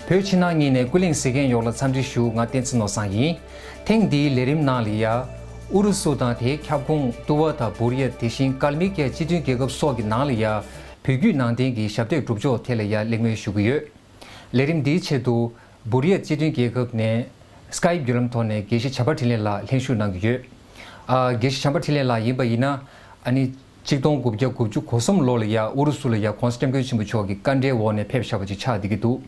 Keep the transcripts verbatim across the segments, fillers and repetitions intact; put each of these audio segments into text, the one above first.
བོད་ཕྱི་ནང་གཉིས་ནས་ཀུན་གླེང་གཟིགས་མཁན་ཡོངས་ལ་འཚམས་འདྲི་ཞུ། ང་བསྟན་འཛིན་ནོར་བཟང་ཡིན། ཐེངས་འདིའི་ལས་རིམ་ནང་ལ་ཡ། ཨུ་རུ་སུ་དང་དེའི་ཁྱབ་ཁོངས་ཏུ་བ་དང་བུར་ཡ། དེ་བཞིན་ཀལ་མི་ཀྱ་སྤྱི་མཐུན་རྒྱལ་ཁབ་སོགས་ཀྱི་ནང་ལ་ཡ། བོད་བརྒྱུད་ནང་བསྟན་གྱི་ཞབས་སྟེགས་སྒྲུབ་ཕྱོགས་ཐད་ལ་ཡ་གླེང་མོལ་ཞུ་གི་ཡོད། ལས་རིམ་འདིའི་ཆེད་དུ། བུར་ཡ་སྤྱི་མཐུན་རྒྱལ་ཁབ་ནས་སི་ཀའི་བརྒྱུད་ལམ་ཐོག་ནས་དགེ་བཤེས་བྱམས་པ་འཕྲིན་ལས་ལགས་ལྷན་ཞུགས་གནང་གི་ཡོད། ཨ། དགེ་བཤེས་བྱམས་པ་འཕྲིན་ལས་ལགས་ཡིན་པ་ཡིན་ན། ཨ་ནི། ཆིག་སྟོང་དགུ་བརྒྱ་དགུ་བཅུ་གོ་གསུམ་ལོ་ལ་ཡ་ཨུ་རུ་སུ་ལ་ཡ་༸གོང་ས་༸སྐྱབས་མགོན་ཆེན་པོ་མཆོག་གི་བཀའ་འབྲེལ་འོག་ནས་ཕེབས་བཞག་པ་ཅིག་ཆགས་བསྡད་ཀྱི་འདུག་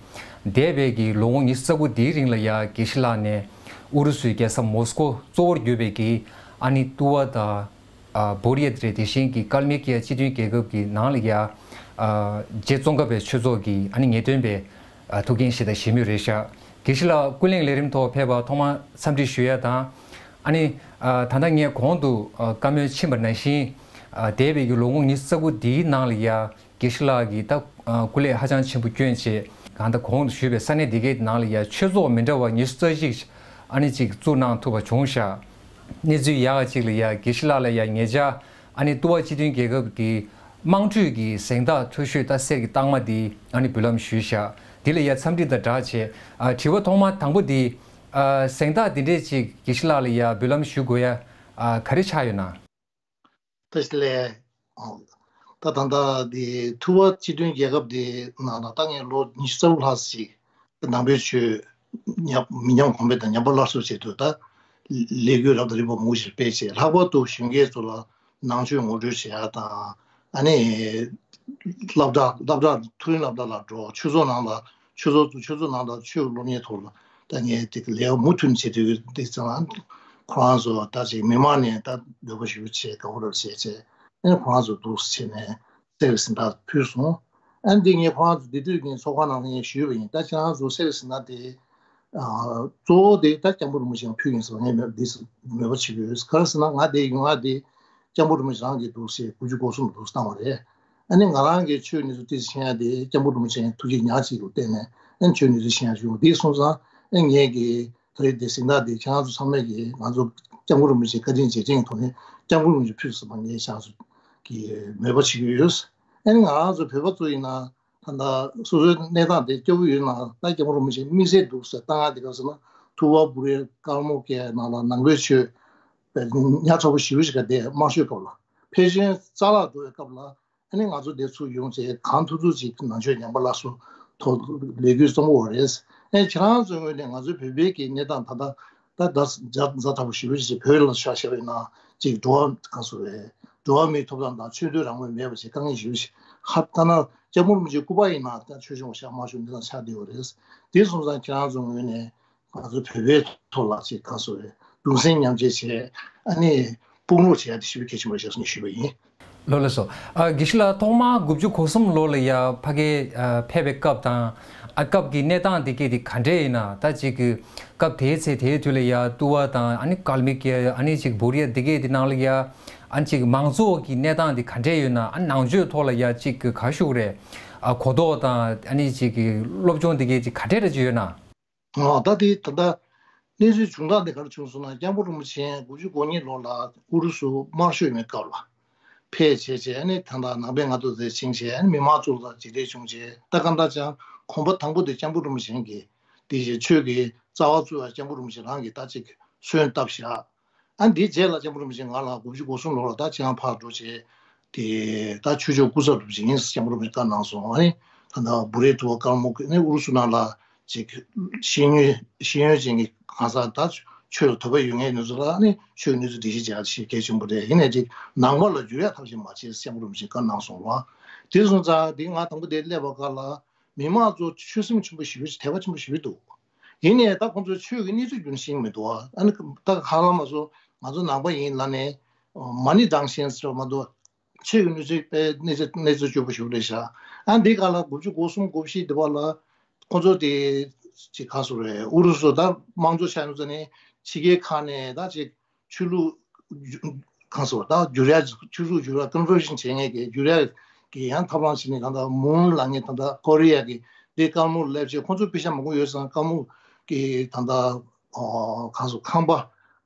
འདས་པའི་གི་ལོ་ངོ་ཉི་ཤུ་རྩ་དགུ་འདིའི་རིང་ལ་ཡ་དགེ་བཤེས་ལགས་ནས་ཨུ་རུ་སུའི་རྒྱལ་ས་མོ་སི་ཀོ་གཙོ་བོར་གྱུར་པའི་གི་ཨ་ནི་ཏུ་བ་དང་། ཨ། བོར་ཡ་དེ་རེད། དེ་བཞིན་གྱི་ཀལ་མི་ཀི་ཡ་སྤྱི་མཐུན་རྒྱལ་ཁབ་ཀྱི་ནང་ལ་ཡ། ཨ། རྗེ་ཙོང་ཁ་པའི་ཆོས་ཚོགས་ཀྱི་ཨ་ནི་ངེས་སྟོན་པའི། ཨ། ཐུགས་འགན་བཞེས་དང་བཞེས་མུས་རེད་ཤག་དགེ་བཤེས་ལགས་ཀུན་གླེང་ལས་རིམ་ཐོག་ཕེབས་པ་ཐོག་མར་འཚམས་འདྲི་ཞུ་ཡ་དང་། ཨ་ནི། ཨ། ད་ལྟ་ངས་གོང་དུ་ཨ་བཀའ་མོལ་ཕྱིན་པ་ནང་བཞིན། ཨ། འདས་པའི་གི་ལོ་ངོ་ཉི་ཤུ་རྩ་དགུ་འདིའི་ནང་ལ་ཡ། དགེ་བཤེས་ལགས་ཀྱིས་ད་ཨ་སྐུ་ལས་ཧ་ཅང་ཆེན་པོ་བསྐྱོན་བྱས། གང་ལྟར་གོང་དུ་ཞུས་པའི་ས་གནས་འདི་གའི་ནང་ལ་ཡ་ཆོས་ཚོགས་མི་འདྲ་བ་ཉི་ཤུ་རྩ་གཅིག་ཨ་ནི་ཅིག་བཙུགས་གནང་ཐུབ་པ་བྱུང་ཤག་གནས་ཚུལ་ཡག་ག་ཅིག་ལ་ཡ་དགེ་བཤེས་ལགས་ལ་ཡ་ཉེ་ཆར་ཨ་ནི་ཏུ་བ་སྤྱི་མཐུན་རྒྱལ་ཁབ་ཀྱི་དམངས་ཁྲོད་ཀྱི་གཟེངས་རྟགས་མཐོ་ཤོས་རྟ་གསེར་གྱི་རྟགས་མ་འདི་ཨ་ནི་འབུལ་ལམ་ཞུས་ཤག་འདི་ལ་ཡ་འཚམས་འདྲི་དང་སྦྲགས་བྱས། ཨ། དྲི་བ་ཐོག་མ་དང་པོ་འདི། ཨ། གཟེངས་རྟགས་འདི་འདྲས་ཅིག་དགེ་བཤེས་ལགས་ལ་ཡ་འབུལ་ལམ་ཞུ་དགོས་ཡ། ཨ། ག་རེ་ཆགས་ཡོད་ན། བཀྲ་ཤིས་བདེ་ལེགས། ཨོ། ད་ད་ལྟ་འདི་ཐུ་བ་སྤྱི་མཐུན་རྒྱལ་ཁབ་འདི་ནང་ལ་ད་ངས་ལོ་ཉི་ཤུ་རྩ་དགུ་ལྷག་ཅིག་ནང་པའི་ཆོས་ཉམས་མི་ཉམས་གོང་འཕེལ་དང་ཉམས་པ་སླར་གསོ་ཆེད་དུ་ད་ལས་འགུལ་རབ་དང་རིམ་པ་མང་པོ་ཞིག་སྤེལ་བྱས། ལྷག་པར་དུ་གཞོན་སྐྱེས་ཚོ་ལ་ནང་ཆོས་ངོ་སྤྲོད་བྱེད་ཡག་དང་། ཨ་ནི། སློབ་གྲྭ་སློབ་གྲྭ་མཐོ་རིམ་སློབ་གྲྭ་ལ་འགྲོ། ཆོས་ཚོགས་ནང་ལ་ཆོས་ཚོགས་ཆོས་ཚོགས་ནང་ལ་ཆོས་སློབ་གཉེར་ཐོག་ལ་ད་ངས་དེ་ག་ལས་མུ་མཐུད་བྱེད་དུས་དེ་ཚང་ཁོ་རང་ཚོ་ད་ཅིག་མི་མང་ནས་ད་འདོད་པ་ཞུ་བྱས་དགའ་བོ་རབ་བྱས་བྱས། ཨ་ནི་ཁོ་རང་ཚོ་འདུག་བྱས་ནས་གསེར་གྱི་གཟེངས་རྟགས་ཕུལ་སོང་། ཨ་ནི་འདི་ངས་ཁོ་རང་ཚོ་འདི་དུས་ཀྱི་ཚོགས་ཁང་ནང་ངས་ཞུས་པ་ཡིན། ད་ཁྱེད་རང་ཚོ་གསེར་གྱི་གཟེངས་རྟགས་དེ། ཨ། གཙོ་བོ་དེ་ད་སྐྱབས་མགོན་རིན་པོ་ཆེ་ཕུལ་ཡིན་ཟེར་ངས་མོས་འདི་མོས་པ་བྱེད་ཀྱི་ཡོད། ག་རེ་ཟེར་ན་ང་དེ་ཡོང་ང་དེ་སྐྱབས་མགོན་རིན་པོ་ཆེ་རང་གིས་འདུག་སེ་དགུ་བཅུ་གོ་གསུམ་འདུག་བཏང་བ་རེད། ཨ་ནི་ང་རང་གིས་ཆོས་གནས་ཚུལ་ཏོག་ཙམ་ཤེས་ཡ་དེ་སྐྱབས་མགོན་རིན་པོ་ཆེའི་ཐུགས་རྗེ་ཉག་གཅིག་ལ་བརྟེན་ནས་ཨ་ནི་ཆོས་གནས་ཚུལ་ཤེས་ཡ་བྱུང་། དེ་སོང་ཙང་ཨ་ངས་ཀྱི་ད་རེས་དེ་གཟེངས་རྟགས་དེ་ཁྱེད་རང་ཚོ་ཚང་མས་ཀྱི་ང་ཚོ་སྐྱབས་མགོན་རིན་པོ་ཆེ་བཀའ་དྲིན་རྗེས་དྲན་གྱི་ཐོག་ནས་སྐྱབས་མགོན་རིན་པོ་ཆེ་ཕུལ་ཟེར་བ་ངས་ཁྱེད་རང་ཚོ་གི་མོས་པ་བྱེད་ཀྱི་ཡོད། ཨ་ནི་ང་རང་ཚོ་བོད་པ་ཚོ་ཡིན་ན། ད་ལྟ་སོ་སོའི་གནས་སྟངས་དེ་སྐྱོ་པོ་ཡོད་ན་ད་སྐྱབས་མགོན་རིན་པོ་ཆེ་དམིགས་བསལ་འདུག་ཟེར་བཏང་ཡ་དེ་ག་ཟེར་ན། ཐུ་བ་བུ་རའི་ཀརྨ་གི་ནང་ལ་ནང་པའི་ཆོས་ཉག་ཕྲ་པོ་ཞེ་པོ་ཞིག་ག་དེ་དམར་ཤོག་ཐོག་ལ་ཕལ་ཆེར་རྩ་བརླག་འགྲོ་བའི་སྐབས་ལ། ཨ་ནི་ང་ཚོ་དེ་ཚུར་ཡོང་བྱས་གང་ཐུབ་ཐུབ་ཅིག་ནང་ཆོས་ཉམས་པ་སླར་གསོ་ཐོག་ལས་འགུལ་རྩོམ་དགོས་པ་རེད། ཨ་ནི་ཁྱེད་རང་ཚོའི་ངོས་ནས་ང་ཚོའི་བོད་པའི་གི་གནས་སྟངས་ད་ལྟ་ད་ལྟ་ཛ་ཛ་དྲག་པོ་ཞེ་པོ་ཞིག་བོད་ལ་ཆ་བཞག་པ་ཡིན་ན་ཅིག་འགྲོ་བ་གང་སོ་རེད། འགྲོ་བ་མིའི་ཐོབ་ཐང་དང་ཆོས་དད་རང་མོས་མེད་པ་ཞིག་དཀའ་ངལ་ཞེ་པོ་ཞིག་ཧ། ཐ་ན་སྐྱབས་མགོན་རིན་པོ་ཆེའི་སྐུ་པར་ཡིན་ན་ད་ཆོས་སྐྱོང་བ་ཤག་དམར་ཤོག་འདི་དང་ཆགས་བསྡད་ཡོད་རེད། དེ་སོང་ཙང་ཁྱེད་རང་ཚོའི་ངོས་ནས་ང་ཚོ་བོད་པའི་ཐོག་ལ་ཅིག་གང་སོ་རེད། གདུང་སེམས་མཉམ་སྐྱེད་བྱས། ཨ་ནི་དཔུང་རོགས་བྱེད་ཡ་དེ་ཞེ་པོ་གལ་ཆེན་པོ་རེད་ཤག་ཟེར་ནས་ཞུས་པ་ཡིན། ལགས་ལགས་སོ། ཨ། དགེ་བཤེས་ལགས་ཐོག་མར་དགུ་བཅུ་གོ་གསུམ་ལོ་ལ་ཡ་ཕ་གིར་ཨ་ཕེབས་པའི་སྐབས་དང་། ཨ། སྐབས་ཀྱི་གནས་སྟངས་དེ་གས་དེ་ག་འདྲས་ཡིན་ན། ད་ཅིག་གི་སྐབས་དེའི་ཚེ་དེའི་དུས་ལ་ཡ་ཏུ་བ་དང་ཨ་ནི་ཀལ་མི་ཀི་ཡ་ཨ་ནི་ཅིག་བོར་ཡ་དེ་གས་དེ་ནང་ལ་ཡ་ཨ་ནི་ཅིག་མང་གཙོ་གི་གནས་སྟངས་དེ་ག་འདྲས་ཡོད་ན། ཨ། ནང་ཆོས་ཐོག་ལ་ཡ་ཅིག་གི་ག་ཞུ་དགོས་རེད། ཨ། གོ་རྟོགས་དང་ཨ་ནི་ཅིག་གི་སློབ་སྦྱོང་དེ་གས་ཅིག་ག་འདྲས་རེ་ཅིག་ཡོད་ན། ཨོ། ད་དེ་ད་ལྟ་གནས་ཚུལ་བྱུང་སྟངས་དེ་ག་རེ་བྱུང་སོང་ན། སྐྱབས་མགོན་རིན་པོ་ཆེ་དགུ་བཅུ་གོ་གཉིས་ལོ་ལ་ཨུ་རུ་སུ་དམར་ཤོག་ཡིན་པའི་སྐབས་ལ་ཕེབས་བྱས་བྱས། ཨ་ནི་ད་ལྟ་ནང་པའི་མངའ་བདག་དེ་བྱིངས་བྱས། ཨ་ནི་མི་མང་ཚོ་ལ་མཇལ་འཕྲད་བྱུང་བྱས། ད་གང་ལྟར་ཀྱང་གོམ་པ་དང་པོ་དེ་སྐྱབས་མགོན་རིན་པོ་ཆེ་གིས་དེ་བཞིན་ཆོས་ཀྱི་རྩ་བ་བཙུགས་པ་སྐྱབས་མགོན་རིན་པོ་ཆེ་རང་གིས་ད་ཅིག་སོན་བཏབ་བཞག་ཨ། འདིའི་རྗེས་ལ་སྐྱབས་མགོན་རིན་པོ་ཆེ་ང་ལ་དགུ་བཅུ་གོ་གསུམ་ལོ་ལ་ད་ཅང་ཕར་འགྲོ་བྱས། དེ་ད་ཆོས་ཕྱོགས་སྐུ་ཚབ་འགྲུབ་ཅིང་སྐྱབས་མགོན་རིན་པོ་ཆེ་བཀའ་གནང་སོང་། ཨ་ནི་ད་ལྟ་བུ་རའི་ཐུ་བ་ཀརྨ་གི་ནི་ཨུ་རུ་སུ་ནང་ལ་ཅིག་ཤེས་ཡོན་ཤེས་ཡོན་ཅན་གྱི་གང་ཟག་ད་ཆོས་ལ་དད་པ་ཡོད་མཁན་ནི་ཚོ་ལ་ནི་ཆོས་ཀྱི་གནས་ཚུལ་འགྲེལ་བཤད་བྱ་ཞིག་གལ་ཆེན་པོ་རེད། ཡིན་ནའི་ཅིག་ནང་པ་ལ་འགྱུར་ཡ་ཐབས་ཤེས་མ་བྱེད་སྐྱབས་མགོན་རིན་པོ་ཆེ་བཀའ་གནང་སོང་བ། དེ་སོང་ཙང་དེ་ང་དང་པོ་དེ་སླེབས་པ་ག་ལ་མི་མང་ཚོ་ཆོས་སེམས་ཆེན་པོ་ཞེ་པོ་ཅིག་དད་པ་ཆེན་པོ་ཞེ་པོ་འདུག་ཡིན་ནའི་ད་ཁོང་ཚོས་ཆོས་ཀྱི་གནས་ཚུལ་རྒྱུན་ཤེས་མི་འདུག་བ། ཨ་ནི་ད་ཧ་ལམ་མ་སོང་ང་ཚོ་ནང་པ་ཡིན་ལབ་ནས་མ་ཎི་བགྲང་ཤེས་ཟེར་བ་མ་གཏོགས། ཆོས་ཀྱི་གནས་ཚུལ་དཔེ་གནས་ཚུལ་གནས་ཚུལ་སྐྱོ་པོ་ཞིག་རེད་ཤག་ཨ་འདི་ག་ལ་དགུ་བཅུ་གོ་གསུམ་གོ་བཞི་འདི་བར་ལ་ཁོང་ཚོ་དེ་ཅིག་ག་སོ་རེད། ཨུ་རུ་སུ་ད་དམངས་གཙོ་ཆགས་ཡོང་ཙ་ནས་ཕྱི་རྒྱལ་ཁག་ནས་ད་ཅིག་ཆོས་ལུགས་ག་སོ་ད་བསྒྱུར་ཡ་ཆོས་ལུགས་བསྒྱུར་ཡ་ཀོན་བར་ཤན་བྱེད་མཁན་གྱི་བསྒྱུར་ཡ་གི་ཡང་ཐབས་ལམ་བྱས་ནས་ད་ལྟ་མུན་ལ་ངས་ད་ལྟ་ཀོ་རི་ཡ་གི་དེ་ཀརྨ་སླེབས་བྱས་ཁོང་ཚོ་པེ་ཤ་མང་པོ་ཡོད་ཙང་ཀརྨ་གི་ད་ལྟ། ཨོ། གང་སོ་ཁང་པ་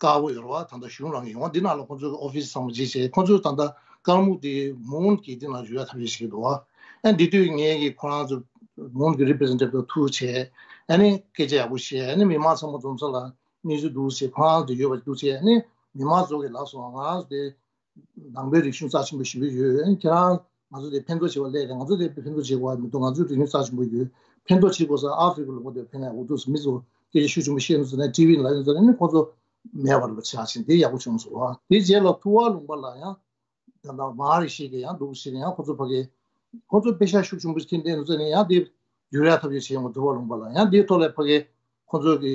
དཀར་པོ་ཡོད་རེད་བ། ད་ལྟ་གཞུང་རང་གི་ཡོང་འདི་ནང་ལ་ཁོང་ཚོ་གི་ཨོ་ཕི་སི་ཚང་མ་བརྗེས་བྱས་ཁོང་ཚོ་ད་ལྟ་ཀརྨ་དེ་མུན་གྱི་འདི་ནང་འཇུག་ཡ་ཐབས་ཤེས་བྱེད་ཀྱི་འདུག་བ། ཨ་འདི་དུས་ངས་ཀྱི་ཁོ་རང་ཚོ་མུན་གྱི་རི་པི་རི་ཛེན་ཊེ་ཊིབ་ཐུག་བྱས། ཨ་ནི་སྐད་ཆ་ཡག་པོ་བཤད། ཨ་ནི་མི་མང་ཚང་མ་འཛོམས་ས་ལ་གནས་ཚུལ་འདུག་ཟེར། ཁོ་རང་དེ་ཡོད་པ་འདུག་ཟེར། ཨ་ནི་མི་མང་ཚོ་གིས་ལབ་སོང་། ང་རང་ཚོ་དེ་ནང་པའི་རིག་གཞུང་རྩ་ཆེན་པོ་ཞེ་པོ་ཡོད། ཨ་ནི་ཁྱེད་རང་ང་ཚོ་དེ་ཕན་ཐོགས་བྱེད་པ་ལས་རེད། ང་ཚོ་དེ་ཕན་ཐོགས་བྱེད་དགོས་པ་མི་འདུག་ང་ཚོའི་རིག་གཞུང་རྩ་ཆེན་པོ་ཡོད། ཕན་ཐོགས་བྱེད་དགོས་ས་ཨ་ཧྥི་རི་ཀ་ལུང་པ་དེ་ཕན་ན་ཡག་པོ་འདུག་ཟེར། མི་ཚོ་སྐད་ཆ་ཤུགས་ཆེན་པོ་བཤད་ནས་ཟེར་ནས་ཊི་ཝི་ལ་ཡོང་ཟེར་ནས། ཨ་ནི་ཁོ་ཚོ་མེད་པར་ཆགས་ཕྱིན་དེ་ཡག་པོ་བྱུང་སོང་བ། དེ་རྗེས་ལ་ཐུ་བ་ལུང་པ་ལ་ཡང་ད་ལྟ་མ་ཧ་རི་ཤི་གིས་ཡང་འདུག་ཟེར་ནས། ཡང་ཁོ་ཚོ་ཕ་གི་ཁོ་ཚོ་པེ་ཤ་ཤུགས་ཆེན་པོ་ཁྱེར་བསྡད་ནས་ཟེར་ནས། ཡང་དེ་བསྒྱུར་ཡག་ཐབས་ཤེས་བྱེད་ཡོང་། ཐུ་བ་ལུང་པ་ལ་ཡང་དེའི་ཐོག་ལ་ཕ་གི་ཁོ་ཚོ་གི་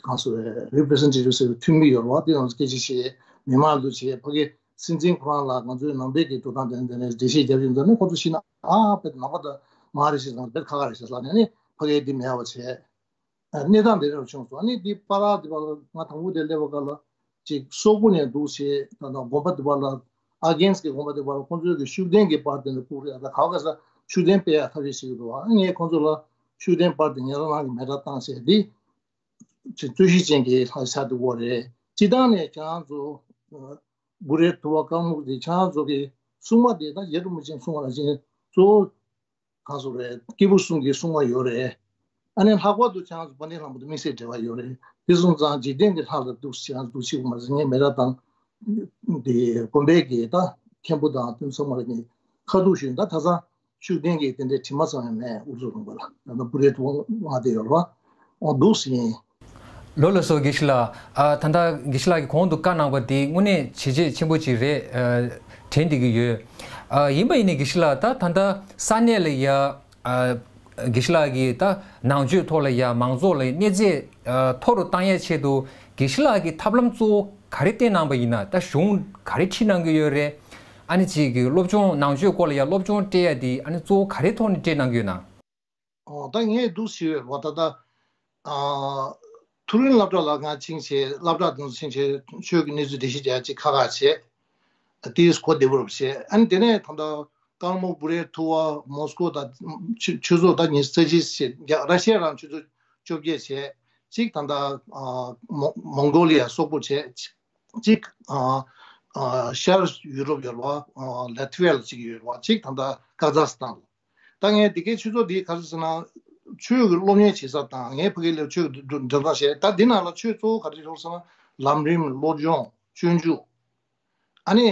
གང་ཟེར་རེ་པི་རི་ཟེན་ཊེ་ཊིབ་ཟེར་བའི་འཐུས་མི་ཡོད་རེད་བ། དེ་རྣམས་སྐད་ཆ་བཤད། མི་མང་དུ་བྱས། ཕ་གི་སྲིད་འཛིན་ཁོ་རང་ལ་ང་ཚོའི་ནང་པའི་གི་འགྲོ་སྟངས་དེ་འདྲ་དེ་འདྲ་འགྲེལ་བཤད་རྒྱབ་ཡོང་ཙང་ནི། ཁོ་ཚོ་ཤི་ན་ཨ་བེད་ནང་པ་དང་མ་ཧ་རི་ཤི་དང་བེད་ཁ་ཁ་རེད་ཟེར་ལབ་ནས་ནི། ཕ་གི་འདི་མེད་པ་བྱས། གནས་སྟངས་འདི་འདྲ་བྱུང་སོང་། ཨ་ནི་འདི་པ་ར་འདི་བ་ལ་ང་དང་པོ་དེ་སླེབས་པ་ག་ལ་ཅིག་སོག་པོ་ནས་འདུག་བྱས། ད་ལྟ་དགོན་པ་འདི་བ་ལ་ཨ་གྷན་སི་གི་དགོན་པ་འདི་བ་ལ་ཁོང་ཚོའི་གི་ཤུགས་ལྡན་གྱི་པར་དེ་འདྲ་བཀུག་རེད། ད་ག་བ་ག་ས་ཤུགས་ལྡན་སྤེལ་ཡག་ཐབས་ཤེས་བྱེད་ཀྱི་འདུག་ཨ་ངས་ཁོང་ཚོ་ལ་ཤུགས་ལྡན་པར་དེ་ཉེ་རང་རང་གི་མེ་སྲེག་བཏང་བྱས། འདི་ཅིག་རྩོད་གཞི་ཅན་གྱི་ལྷ་ས་དེ་བོ་རེད། སྤྱི་བཏང་ནས་ཁྱེད་རང་ཚོ་བུ་རེ་ཐུ་བ་ཀརྨ་དེ་ཁྱེད་རང་ཚོ་གི་སྲུང་མ་དེ་ད་རྗེ་རིན་པོ་ཆེ་སྲུང་མ་ལ་ཅན་གཙོ་བོ་གང་སོང་རེད། སྐྱེས་བུ་གསུམ་གྱི་སྲུང་མ་ཡོད་རེད། ཨ་ནི་ལྷག་པར་དུ་ཁྱེད་རང་ཚོ་དཔལ་ལྡན་ལྷ་མོ་དང་དམིགས་བསལ་འབྲེལ་བ་ཡོད་རེད། དེ་སོང་ཙང་འཇིག་རྟེན་གྱི་ལྷ་ལ་འདུག་ཟེར་ཡང་འདུག་ཤེས་ཀྱི་མ་རེད་ཟེར། ངས་མེ་སྲེག་བཏང་། དེ་དགོན་པའི་གི་ད་མཁན་པོ་དང་དེ་ཚང་མ་ལ་ངས་ཁ་ཐུག་ཞུས། ད་ད་ས་ཤུགས་ལྡན་གྱི་དེ་འདྲའི་དྲི་མ་ཙམ་ཡང་མེད། ཨུ་ཚུགས་རུང་བ་ལ་ད་ལྟ་བུ་རེ་ཐུ་བ་ང་དེ་ཡོད་རེད་བ། འོ་འདུག་ཟེར་ཡིན། ལགས་ལགས་སོ། དགེ་བཤེས་ལགས། ཨ་ད་ལྟ་དགེ་བཤེས་ལགས་ཀྱིས་གོང་དུ་བཀའ་གནང་བ་དེ་དངོས་གནས་བྱས་རྗེས་ཆེན་པོ་ཅིག་རེད། ཨ་དྲན་བསྡད་ཀྱི་ཡོད། ཨ་ཡིན་པ་ཡིན་ནའི་དགེ་བཤེས་ལགས། ད་ད་ལྟ་ས་གནས་ལ་ཡ་ཨ་དགེ་བཤེས་ལགས་ཀྱིས་ད་ནང་ཆོས་ཐོག་ལ་ཡ་མང་ཚོགས་ལ་གནས་ཚད་ཨ་མཐོ་རུ་བཏང་ཡས་ཆེད་དུ་དགེ་བཤེས་ལགས་ཀྱི་ཐབས་ལམ་གཙོ་བོ་ག་རེ་བསྟན་གནང་པ་ཡིན་ན། ད་གཞུང་ག་རེ་ཁྲིད་གནང་གི་ཡོད་རེད། ཨ་ནི་ཅིག་གི་སློབ་སྦྱོང་ནང་ཆོས་སྐོར་ལ་ཡ་སློབ་སྦྱོང་སྤྲད་ཡ་དེ་ཨ་ནི་གཙོ་བོ་ག་རེ་ཐོག་ནས་སྤྲད་གནང་གི་ཡོད་ན། ཨོ་ད་ངས་འདུག་ཟེར་བ་ད་ལྟ། ཨ་མཐོ་རིམ་སློབ་གྲྭ་ལ་ང་ཕྱིན་བྱས། སློབ་གྲྭ་དེ་ཚོ་ཕྱིན་བྱས་ཆོས་ཀྱི་གནས་ཚུལ་འགྲེལ་བཤད་རྒྱག་ཅིག་ཁག་ཁག་བྱས། དེས་གོ་བདེ་པོ་རུ་བྱས། ཨ་ནི་དེ་ནས་ད་ལྟ་ཀརྨ་པུ་རེ་ཐུ་བ་མོ་སྐོ་དང་ཆུ་ཆུ་ཚོད་ད་ཉི་ཤུ་རྩ་གཅིག་བྱས། རྒྱ་ར་ཤི་ཡ་རང་ཆུ་ཚོད་བཅོ་བརྒྱད་བྱས། གཅིག་ད་ལྟ་ཨ་མོ་མོང་གོ་ལི་ཡ་སོག་པོ་བྱས། གཅིག་ཨ་ཨ་ཤར་ཡུ་རོབ་ཡོད་རེད་བ། ཨ་ལ་ཐི་ཝི་ཡ་ལ་གཅིག་ཡོད་རེད་བ། གཅིག་ད་ལྟ་ཀ་ཛག་སི་ཐན་ལ། ད་ངས་འདི་གའི་ཆུ་ཚོད་འདི་ག་རེ་ཟེར་ན། ཆོས་ཀྱི་སློབ་གཉེར་བྱེད་ས་དང་། ངས་ཕ་གི་ལ་ཆོས་ཀྱི་འགྲོ་འགྲོ་སྟངས་བཤད། ད་འདི་ནང་ལ་ཆོས་གཙོ་བོ་ག་རེ་ཡོད་ཟེར་ན། ལམ་རིམ། སློབ་སྦྱོང་། སྤྱོད་འཇུག་ཨ་ནི་